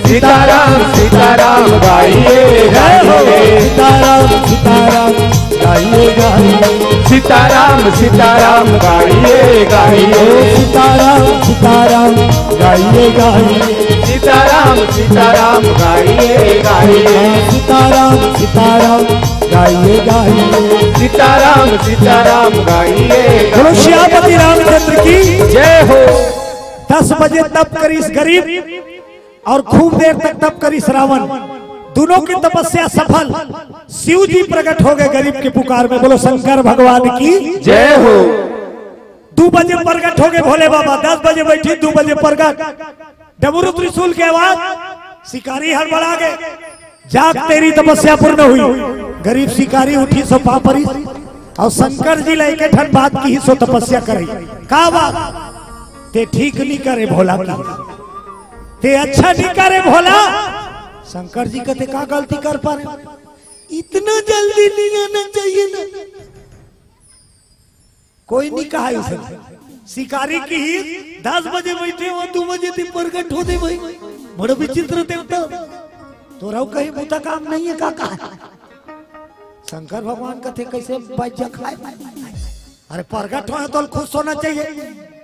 सीताराम सीताराम गाइए गाइए। सीताराम सीताराम गाइए गाइए। सीताराम सीताराम गाइए गाइए। सीताराम सीताराम गाइए गाइए। सीताराम सीताराम गाइए गाइए। सीताराम सीताराम गाइए गाइए। सीताराम सीताराम गाइए। बोलो श्यामपति रामचंद्र की जय हो। दस बजे तप करिस गरीब और खूब देर तक तप करिस रावण, दोनों की तपस्या सफल। शिव जी प्रकट हो गए गरीब के पुकार में। बोलो शंकर भगवान की जय हो। दो बजे प्रकट हो गए भोले बाबा, दस बजे बैठी, दो बजे प्रकट। डमरू त्रिशूल के आवाज, शिकारी हड़बड़ा गए। जाग तेरी तपस्या पूर्ण हुई। गरीब शिकारी उठी सो पापरी, और शंकर जी ला एके ठन बात किहिस सो तपस्या करे। का बात? ते ठीक नहीं करे भोला की, ते अच्छा नहीं करे भोला। शंकर जी कथे का गलती कर पारे, इतना जल्दी नहीं आना चाहिए ना। कोई नहीं कहा इसे। शिकारी किहिस दस बजे बैठे हो, दो बजे ते प्रकट होते भाई, बड़ा विचित्र देवता। तोरा कहीं बुता काम नहीं है का कहा? शंकर भगवान कथे कैसे बज्जा खाए। अरे प्रकट होए तो खुश होना चाहिए,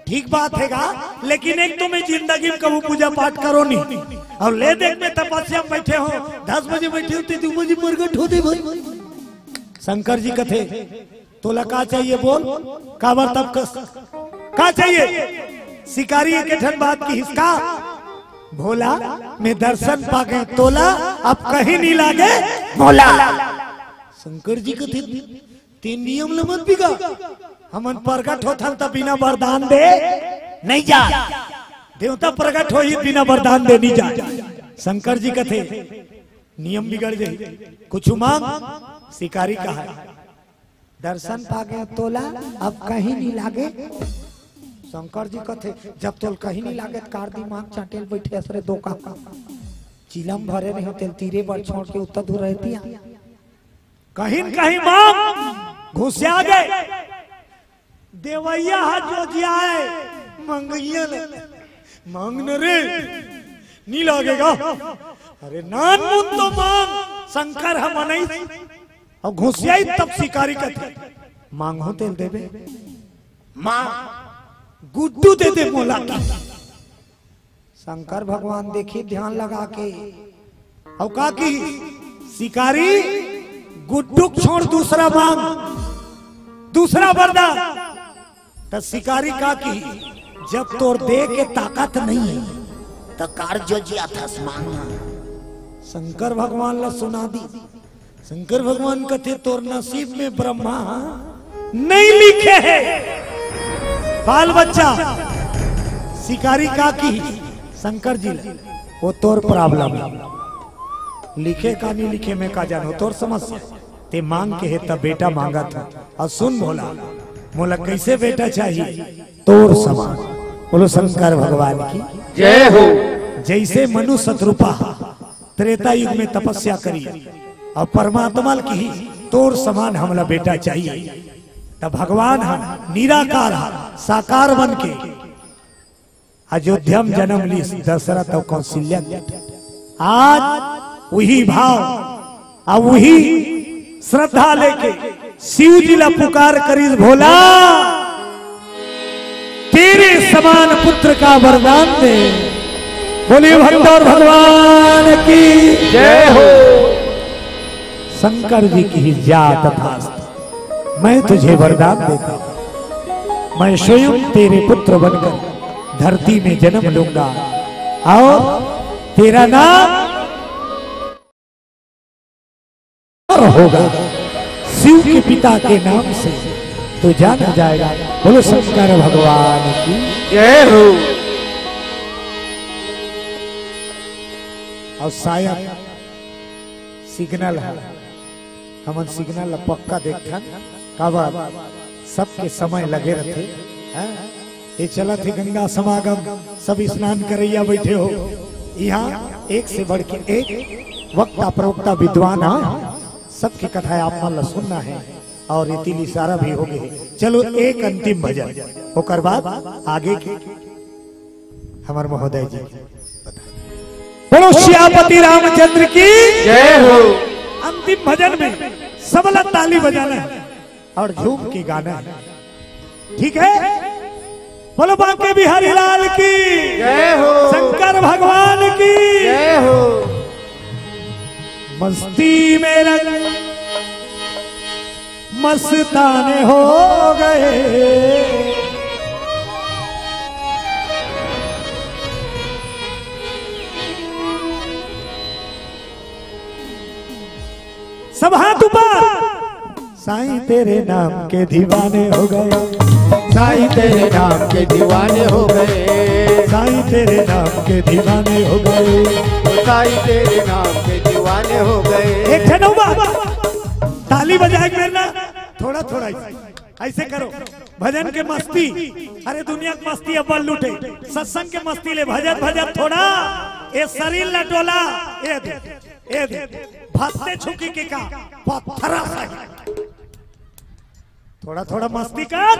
ठीक बात है गा, लेकिन एक तो मैं जिंदगी में कबू पूजा पाठ करो नहीं, और ले देख मैं तपस्या में बैठे हो, दस बजे बैठे होते, दो बजे प्रकट होते भाई। शंकर जी कथे तोला का चाहिए बोल, काबर तब कस, का चाहिए? शिकारी एके ठन बात किहिस का, भोला मैं दर्शन पागे तोला, अब कहीं नहीं लागे भोला। शंकर जी कथे ते नियम ल मत बिगाड़, हमन प्रकट होथन त बिना वरदान दे नहीं जा। देवता प्रकट होही, बिना वरदान दे नइ जाय। शंकर जी कथे, नियम बिगड़ जाही, कुछु मांग। शिकारी कहे, दर्शन पागे तोला अब कहीं नइ लागे। शंकर जी कथे, जब तोला कहीं नइ लागे, त का दिमाग चाटेल बइठे हस रे दोका। चिलम भरे रहे तेला तीरे बर छोड़ के उत्तर दूर रहतिया। कहीं न कहीं मांग घुसिया गे। देवइया ह जोजियाय, मंगइया ले, मांग न रे, नइ लागे गा। अरे नानमुन तो मांग, शंकर ह मनई। अउ घुसियाही तब शिकारी कथे, मांगहूं तेला देबे। मांग, गुड्डू दे दे मोला। शंकर भगवान देखही ध्यान लगा के, अउ का किही, शिकारी, गुड्डू के छोड़, दूसरा मांग, दूसरा वरदान। त शिकारी का किही, जब तोर दे के ताकत नइ हे, त का जोजियाथस, मांग ना। शंकर भगवान ला सुना दिस। शंकर भगवान कथे, तोर नसीब में ब्रह्मा नइ लिखे हे। बाल बच्चा, शिकारी का किही, शंकर जी ला, ओ तोर problem हे। लिखे का नइ लिखे, मैं का जानंव, तोर समस्या। तें मांग के हे त बेटा मांगत हंव। अउ सुन भोला, मोला कइसे बेटा चाही? तोर समान। बोलो शंकर भगवान की जय हो। जइसे मनु सतरूपा त्रेता युग में तपस्या करिस अउ परमात्मा ल किहिस, तोर समान हमला बेटा चाही। त भगवान ह निराकार ह, साकार बन के अयोध्या म जनम लिस, दशरथ अउ कौशल्या के। आज उही भाव अउ उही श्रद्धा लेके शिव जी ला पुकार करिस, भोला, तेरे समान पुत्र का वरदान दे। बोलिए भक्तों, भगवान की जय हो। शंकर जी किहिस, जा तथास्तु, मैं तुझे वरदान देता हूं, मैं स्वयं तेरे पुत्र बनकर धरती में जन्म लूंगा और तेरा नाम होगा, शिव के पिता के नाम से तू जाना जाएगा। बोलो शंकर भगवान की जय हो। अउ शायद signal हे, हमन signal ला पक्का देखथन, काबर सबके समय लगे रथे। हैं? ये चलत हे गंगा समागम, सब स्नान करइया बइठे हो। इहां एक से बढ़ के एक वक्ता प्रवक्ता विद्वान हे, सबके कथा आप मन ला सुनना हे अउ इतिल इशारा भी हो गे हे। चलो एक अंतिम भजन, ओकर बाद आगे के हमर महोदय जी। बोलो सियापति रामचंद्र की जय हो। अंतिम भजन में सबला ताली बजाना हे अउ झूम के गाना हे, ठीक हे? बोलो बांके बिहारी लाल की जय हो। शंकर भगवान की जय हो। मस्ती में रंग मस्ताने हो गए। सब हाथ ऊपर। साईं तेरे नाम के दीवाने हो गए। साईं तेरे नाम के दीवाने हो गए। साईं तेरे नाम के दीवाने हो गए। साईं तेरे नाम के दीवाने हो गए। एक झन अउ बा। ताली बजाए के मेर ना, थोड़ा थोड़ा अइसे, अइसे करो। भजन के मस्ती, अरे दुनिया के मस्ती अब्बड़ लूटे, सत्संग के मस्ती ले भजन भजन थोड़ा, ए शरीर ला डोला, ए दे, ए दे, भत्ते छुकी के का, पत्थरा सही। थोड़ा थोड़ा मस्ती कर।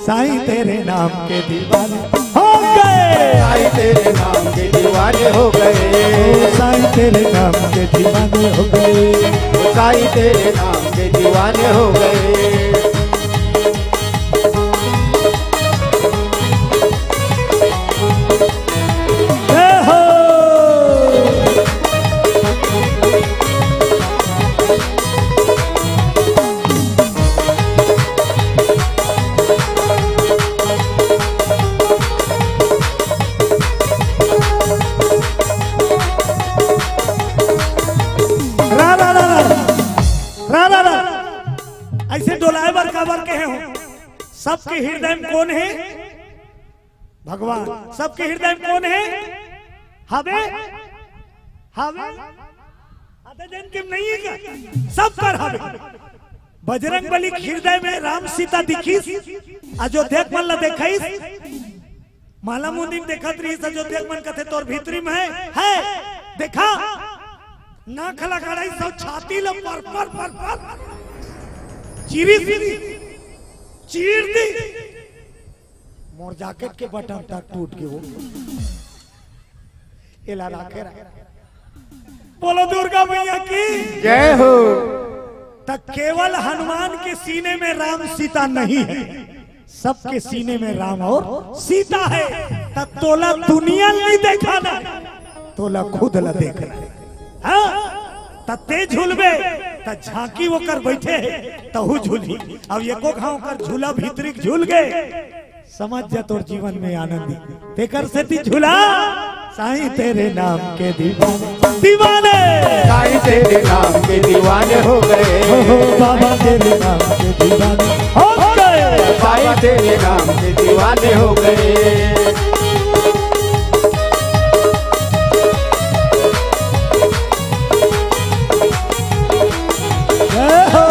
साईं तेरे नाम के दीवाने हो गए। साईं तेरे नाम के दीवाने हो गए। ओ साईं तेरे नाम के दीवाने हो गए। ओ साईं तेरे नाम के दीवाने हो गए। जय हो। रा, रा, रा, रा। रा, रा, रा। अइसे डोलाए बर काबर कहे हो? सबके हृदय में कोन हे? भगवान सबके हृदय में कौन है? हवे, हवे। आधा जन के नहीं है क्या? सब कर हवे। बजरंग बली के हृदय में राम सीता दिखिस, अयोध्या के मन ला देखिस, माला मुंदी में देखत रहिस, अयोध्या के मन कथे तोर भीतरी में है, है, देखा, ना खला खड़ाई सब छाती ला पर पर पर पर चीरी दी, चीर दी। मोर जैकेट के बटन तक टूट गयो। एला राखे रहा। बोलो दुर्गा मैया की। जय हो। त केवल हनुमान के सीने में राम सीता नहीं है, सबके सीने में राम और सीता है। त तोला दुनिया नहीं देखाना, तोला खुद ला देखना है। हाँ? त ते झूलबे, त झांकी ओकर बैठे है, तहू झूली। अब एको घाव कर झूला भीतरी झूल गए, समझ जा तोर जीवन में आनंदी। तेकर सेती झूला, साईं तेरे नाम के दीवाने, दीवाने। साईं तेरे नाम के दीवाने हो गए। हो, हो, बाबा तेरे नाम के दीवाने हो गए। साईं तेरे नाम के दीवाने हो गए। जय हो।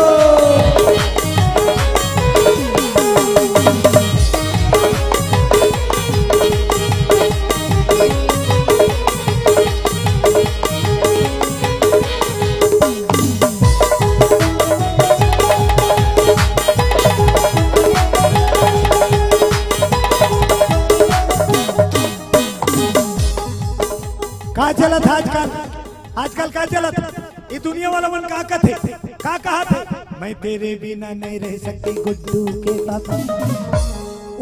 का चलत हे आजकल? आजकल का चलत हे? ये दुनिया वाला मन का कथे? का कहा थे? मैं तेरे बिना नहीं रह सकती गुड्डू के पापा।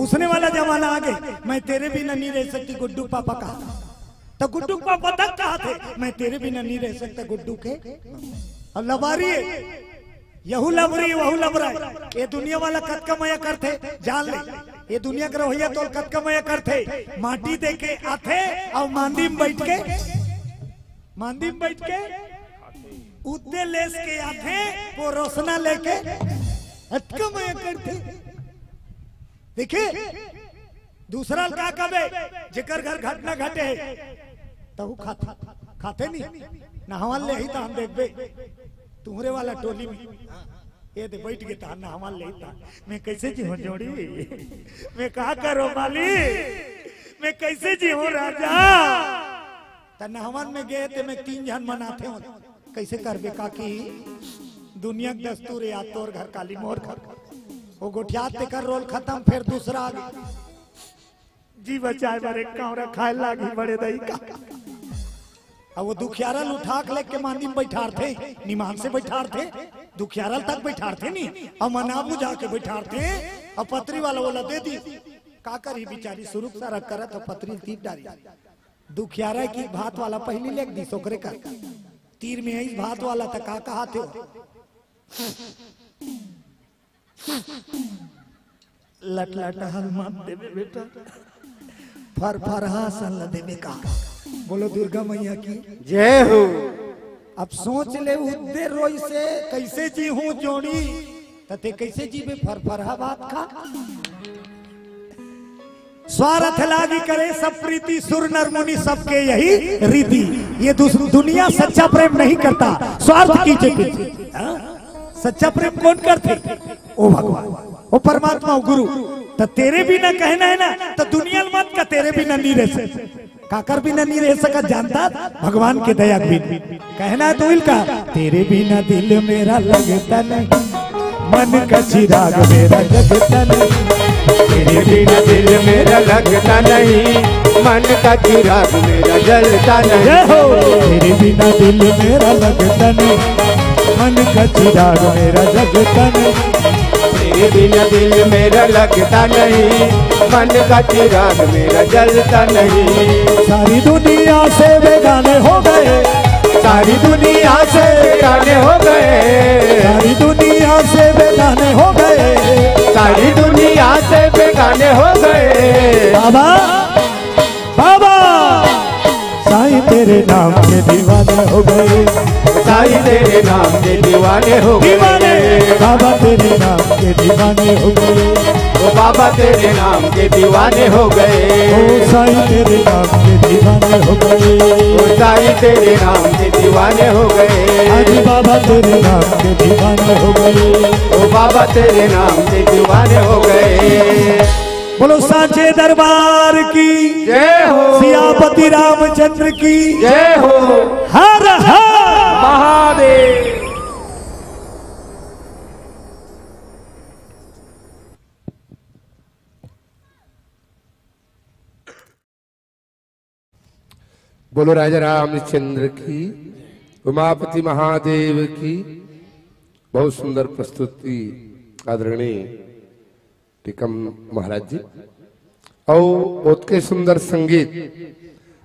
उसने वाला जमाना आ गए, मैं तेरे बिना नहीं रह सकती गुड्डू पापा कहा। तो गुड्डू पापा तक कहा थे, मैं तेरे बिना नहीं रह सकता गुड्डू के। और लबारी है, यहू लबरी, वहू लबरा है। ये दुनिया वाला कतका मया करथे, जान ले। ये दुनिया के रवैया तो कतका मया करथे। माटी दे के आथे और मांदी में बैठ के, मांदी में बैठ के उद्दे लेस के आथे, वो रोसना लेके अतका मया करथे। देखे, दूसरा ल का कबे, जेकर घर घटना घटे हे, तहू खाथे, खाथे नहीं, नहवा ले ही त हम देखबे, तुहरे वाला टोली में, ये दे बैठ गे त नहवा ले ही त, मैं कैसे जीहूं जोड़ी, मैं का करो मालिक, मैं कैसे जीहूं राजा। त नहवन में गे ते में तीन झन मनाथे हो, कैसे करबे काकी, दुनिया के दस्तूर हे, या तोर घर काली मोर घर, वो गोठियात तेकर रोल खत्म, फिर दूसरा आ गे। जी बचाए बर एक कांवरा खाए लागी बड़े दई का। अब वो दुखियारा ल उठा के लेके मांदी में बैठारथे, निमान से बैठारथे, दुखियारा ल तक बैठारथे नहीं, अब मना बुझा के बैठारथे, अब पतरी वाला वाला दे दी। का करी बिचारी, सुरुक सारा करत ह पतरी ल तीर डारी। दुखियारा की भात वाला पहली लेके दी सोकरे कर। तीर में आई भात वाला त का कहा थे? लटलट हल मत देबे बेटा, फरफरहा सन ल देबे का। बोलो दुर्गा मैया की जय हो। अब सोच ले, उद्दे रोई से कैसे जीहूं जोड़ी, त ते कैसे जीबे फरफरहा भात खा। स्वार्थ लागी करे सब प्रीति, सुर नर मुनि सबके यही रीति। ये दुस-, दुनिया सच्चा प्रेम नहीं करता, स्वार्थ की चेती। हाँ? सच्चा प्रेम कौन करथे? ओ भगवान, ओ परमात्मा, ओ गुरु। त तेरे बिना कहना है ना, त दुनिया ल मत का, तेरे बिना नहीं रह सकत। काकर बिना नहीं रह सकत जानता? भगवान के दया के बिना। कहना है तो इनका, तेरे बिना दिल मेरा लगता नहीं, मन का चिराग मेरा जगता नहीं। तेरे बिना दिल मेरा लगता नहीं, मन का चिराग मेरा जलता नहीं। जय हो। तेरे बिना दिल मेरा लगता नहीं, मन का चिराग मेरा जगता नहीं। तेरे बिना दिल मेरा लगता नहीं, मन का चिराग मेरा जलता नहीं। सारी दुनिया से बेगाने हो गए, सारी दुनिया से बेगाने हो गए, सारी दुनिया से बेगाने हो गए, सारी दुनिया से बेगाने हो गए। बाबा, बाबा, साईं तेरे नाम के दीवाने हो गए, साईं तेरे नाम के दीवाने हो गए। दीवाने। बाबा तेरे नाम के दीवाने हो गए। ओ बाबा तेरे नाम के दीवाने हो गए। ओ साईं तेरे नाम के दीवाने हो गए। ओ साईं तेरे नाम के दीवाने हो गए। आज बाबा तेरे नाम के दीवाने हो गए। ओ बाबा तेरे नाम के दीवाने हो गए। बोलो सांचे दरबार की, जय हो। सियापति रामचंद्र की, जय हो। हर हर। महादेव। बोलो राजा रामचंद्र की, उमापति महादेव की। बहुत सुंदर प्रस्तुति आदरणीय टीकम महाराज जी। और ओतके सुंदर संगीत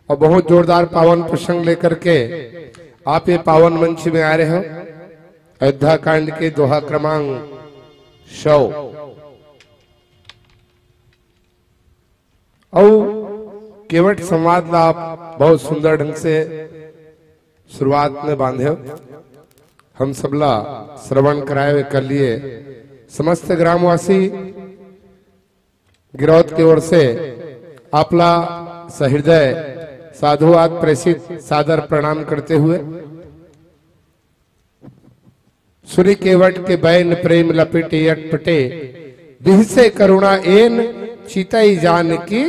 और बहुत जोरदार पावन प्रसंग लेकर के आप ये पावन मंच में आ रहे हो। अयोध्या कांड के दोहा क्रमांक सौ और केवट संवाद ला आप बहुत सुंदर ढंग से शुरुआत में बांधे हो। हम सबला श्रवण कराए कर लिए समस्त ग्रामवासी गिरौद की ओर से आपला सहृदय साधुवाद प्रेषित सादर प्रणाम करते हुए सुनि केवट के बैन प्रेम लपेटे अटपटे, बिहसे करुणा एन चितई जान की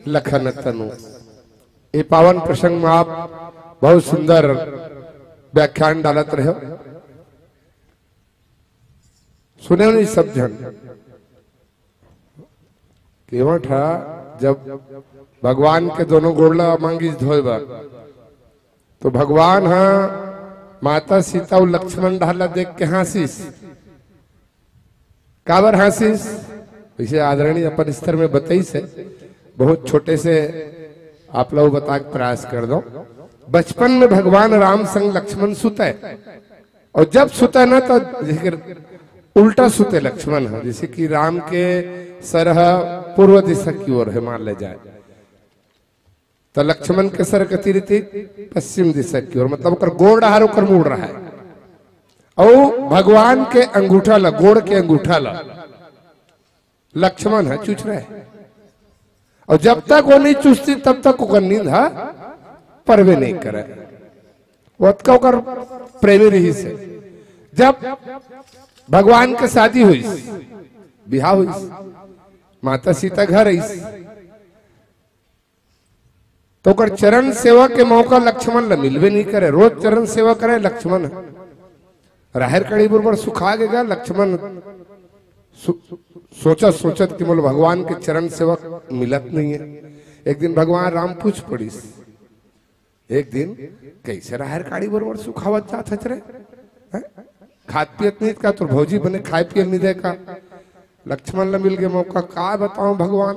लखन तनु। ये पावन प्रसंग में आप बहुत सुंदर व्याख्यान डालत रहे हो। सुने नहीं सब जन। केवट हा जब भगवान के दोनों गोड़ला मांगिस धोए बर, तो भगवान हा माता सीता अउ लक्ष्मण डहर ला देख के हाँसिस। काबर हाँसिस? वैसे आदरणीय अपन स्तर में बताइस हे, बहुत छोटे से आप लोग बता के प्रयास कर दो। बचपन में भगवान राम संग लक्ष्मण सुतय, और जब सुतय ना तो जैसे कि उल्टा सुते लक्ष्मण ह, जैसे कि राम के सर ह पूर्व दिशा की ओर है मान ले जाए, तो लक्ष्मण के सर कति रहिथे? पश्चिम दिशा की ओर, मतलब ओकर गोड़ डहर ओकर मुड़ रहा है। और भगवान के अंगूठा ला, गोड़ के अंगूठा ला लक्ष्मण ह चूछ रहा है। और जब तक वो नहीं चूछती तब तक ओकर नींद ह परवे नहीं करे। वो अतका ओकर प्रेमी रहिस हे। जब भगवान के शादी होइस, बिहाव होइस, माता सीता घर आइस, तो ओकर चरण सेवा के मौका लक्ष्मण ला मिलबे नहीं करे। रोज चरण सेवा करे लक्ष्मण ह। राहेर कड़ी बरोबर सुखा गे गा लक्ष्मण। सो-, सोचत सोचत कि मोला भगवान के चरण सेवा मिलत नहीं है। एक दिन भगवान राम पूछ पड़िस, एक दिन, "कैसे राहेर काड़ी बरोबर सुखावत जात हच रे? हैं? खात पियत नहीं का? तोर भौजी बने खाए पिए नहीं दे का?" लक्ष्मण ला मिल के मौका, का बताऊं भगवान,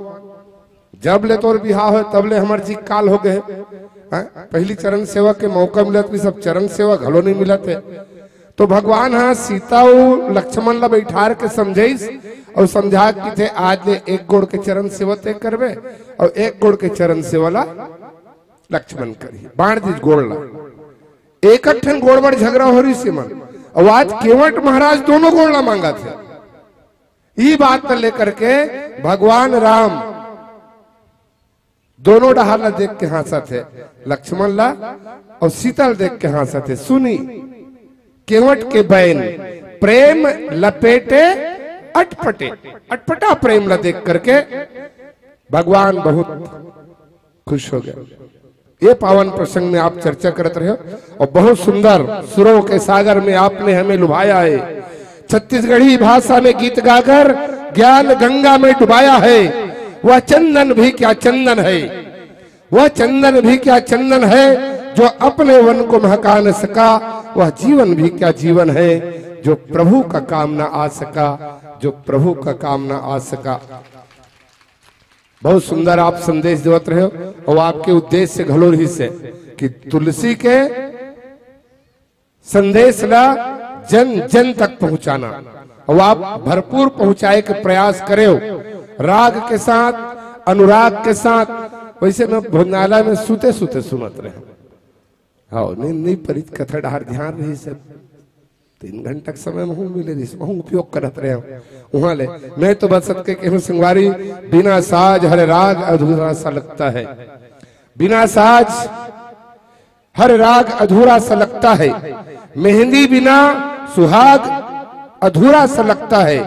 जब ले तोर बिहाव होय, तब ले हमर जी काल हो गए। हैं? पहली चरण सेवा के मौका मिलत भी सब चरण सेवा घलो नहीं मिलत है। तो भगवान हा सीता अउ लक्ष्मण ला बैठार के समझाइस और समझा के थे, आज ले एक गोड़ के चरण सेवा ते करबे और एक गोड़ के चरण सेवा ला लक्ष्मण करही। बांट दिस गोड़ ला। एक ठन गोड़ बर झगड़ा हो रही सीमन, और आज केवट महाराज दोनों गोड़ ला मांगा थे। ई बात ला लेकर के भगवान राम दोनों डहार ला देख के हाँसत हे, लक्ष्मण ला और सीता ला देख के हाँसत हे। सुनी केवट के बैन प्रेम लपेटे अटपटे, अटपटा प्रेम ला देख करके भगवान बहुत खुश हो गए। ये पावन प्रसंग में आप चर्चा करत रहे हो और बहुत सुंदर सुरों के सागर में आपने हमें लुभाया है। छत्तीसगढ़ी भाषा में गीत गाकर ज्ञान गंगा में डुबाया है। वह चंदन भी क्या चंदन है, वह चंदन भी क्या चंदन है, जो अपने वन को महका न सका। वह जीवन भी क्या जीवन है, जो प्रभु का काम न आ सका, जो प्रभु का काम न आ सका। बहुत सुंदर आप संदेश देवत रहे हो और आपके उद्देश्य घलो रहिस हे कि तुलसी के संदेश ला जन जन तक पहुंचाना, और आप भरपूर पहुंचाए के प्रयास करे हो, राग के साथ, अनुराग के साथ। वैसे मैं भोजनालय में सुते सुते सुनत रहे हूं। हाँ, नहीं, नहीं परित कथा डहार ध्यान रहिस हे। तीन घंटा के समय महूँ मिले रहिस, महूँ उपयोग करत रहे हूँ। उहाँ ले, मैं तो बस सतके कहूँ संगवारी, बिना साज हर राग अधूरा सा लगता है। बिना साज हर राग अधूरा सा लगता है। मेहंदी बिना सुहाग अधूरा सा लगता है।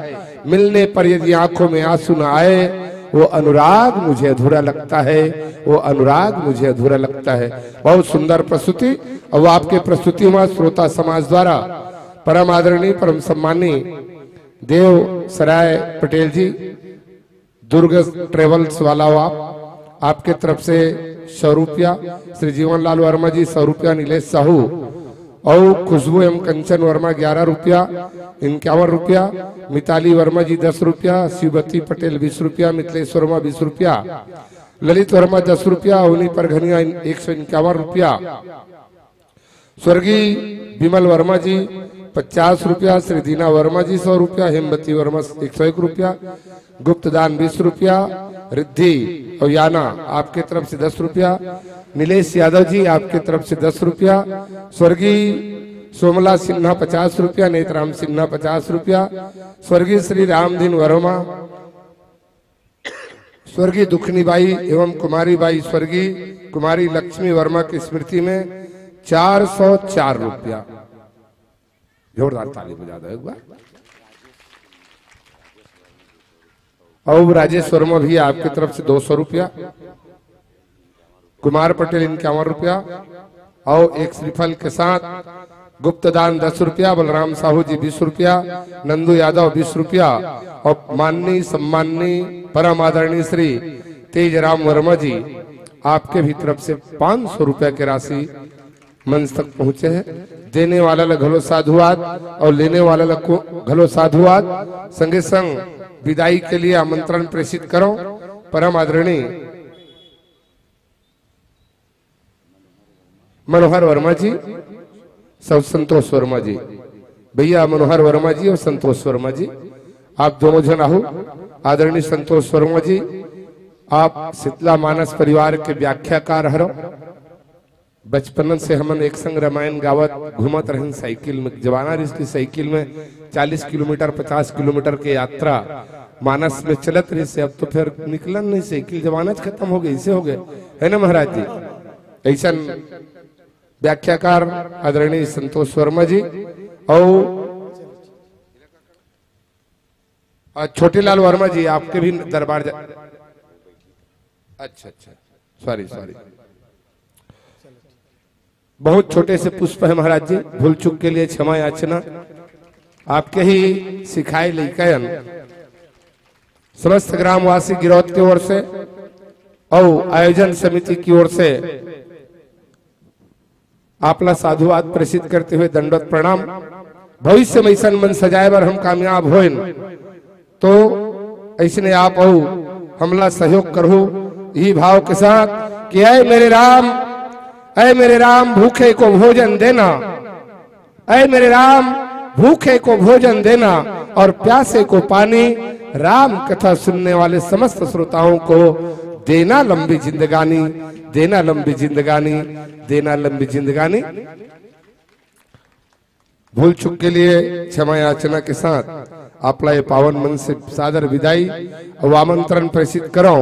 मिलने पर यदि आंखों में आंसू न आए, वो अनुराग मुझे अधूरा लगता है, वो अनुराग मुझे अधूरा लगता है। बहुत सुंदर प्रस्तुति। और वो आपके प्रस्तुति हुआ श्रोता समाज द्वारा परम आदरणीय, परम सम्मानी देव सराय पटेल जी, दुर्ग ट्रेवल्स वाला हो आप, आपके तरफ से सौ रुपया, श्री जीवन लाल वर्मा जी सौ रुपया, नीलेश साहू और खुशबू एम कंचन वर्मा ग्यारह रुपया, इक्यावन रुपया, मिताली वर्मा जी दस रुपया, शिवती पटेल बीस रुपया, मिथिलेश वर्मा बीस रुपया, ललित वर्मा दस रुपया, अवनी परघनिया एक सौ इक्यावन रुपया, स्वर्गीय विमल वर्मा जी पचास रुपया, श्री दीना वर्मा जी सौ रुपया, हेमवती वर्मा एक सौ एक रुपया, गुप्तदान बीस रुपया, रिद्धि और याना आपके तरफ से दस रुपया, नीलेश यादव जी आपके तरफ से दस रुपया, स्वर्गीय सोमला सिन्हा पचास रुपया, नेतराम सिन्हा पचास रुपया, स्वर्गीय श्री रामधीन वर्मा, स्वर्गीय दुखनी बाई एवं कुमारी बाई, स्वर्गीय कुमारी लक्ष्मी वर्मा की स्मृति में चार सौ चार रुपया। जोरदार ताली बजा दो एक बार। और राजेश वर्मा भी आपकी तरफ से दो सौ रुपया, कुमार पटेल इक्यावन रुपया और एक श्रीफल के साथ गुप्तदान दस रुपया, बलराम साहू जी बीस रुपया, नंदू यादव बीस रुपया और माननीय सम्माननीय परम आदरणीय श्री तेज राम वर्मा जी आपके भी तरफ से पाँच सौ रुपया की राशि मंच तक पहुंचे हैं। देने वाला ला घलो साधुवाद और लेने वाला ला को घलो साधुवाद। संगे संग विदाई के लिए आमंत्रण प्रेषित करो परम आदरणीय मनोहर वर्मा जी, सौ संतोष वर्मा जी, भैया मनोहर वर्मा जी और संतोष वर्मा जी, आप दोनों झन आहू। आदरणीय संतोष वर्मा जी, आप शीतला मानस परिवार के व्याख्याकार हरो। बचपन से हमन एक संग रामायण गावत घूमत रहन साइकिल में, जमाना रिस की साइकिल में चालीस किलोमीटर, पचास किलोमीटर के यात्रा मानस में चलत रहिस। अब तो फिर निकलन नहीं, साइकिल जमाना च खत्म हो गए, ऐसे हो गए, है ना महाराज जी? ऐसा व्याख्याकार आदरणीय संतोष वर्मा जी और, और छोटेलाल वर्मा जी, आपके भी दरबार जा-, अच्छा, अच्छा, सॉरी, सॉरी, बहुत छोटे से पुष्प है महाराज जी, भूल चूक के लिए क्षमा याचना। आपके ही सिखाए लइकन समस्त ग्रामवासी गिरौद की ओर से और आयोजन समिति की ओर से आपला साधुवाद प्रेषित करते हुए दंडवत प्रणाम। भविष्य में ऐसन मन सजाए बर हम कामयाब होइन, तो ऐसने आप अउ हमला सहयोग करहू, यही भाव के साथ कि ऐ मेरे राम, ऐ मेरे राम, भूखे को भोजन देना, ऐ मेरे राम, भूखे को भोजन देना और प्यासे को पानी, राम कथा सुनने वाले समस्त श्रोताओं को देना लंबी जिंदगानी, देना लंबी जिंदगानी, देना लंबी जिंदगानी। भूल चूक के लिए क्षमा याचना के साथ आपला ये पावन मन से सादर विदाई और आमंत्रण प्रेषित करो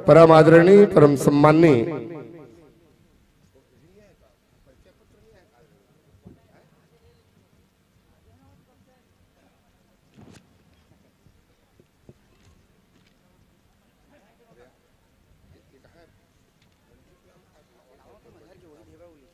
परम आदरणीय, परम सम्माननीय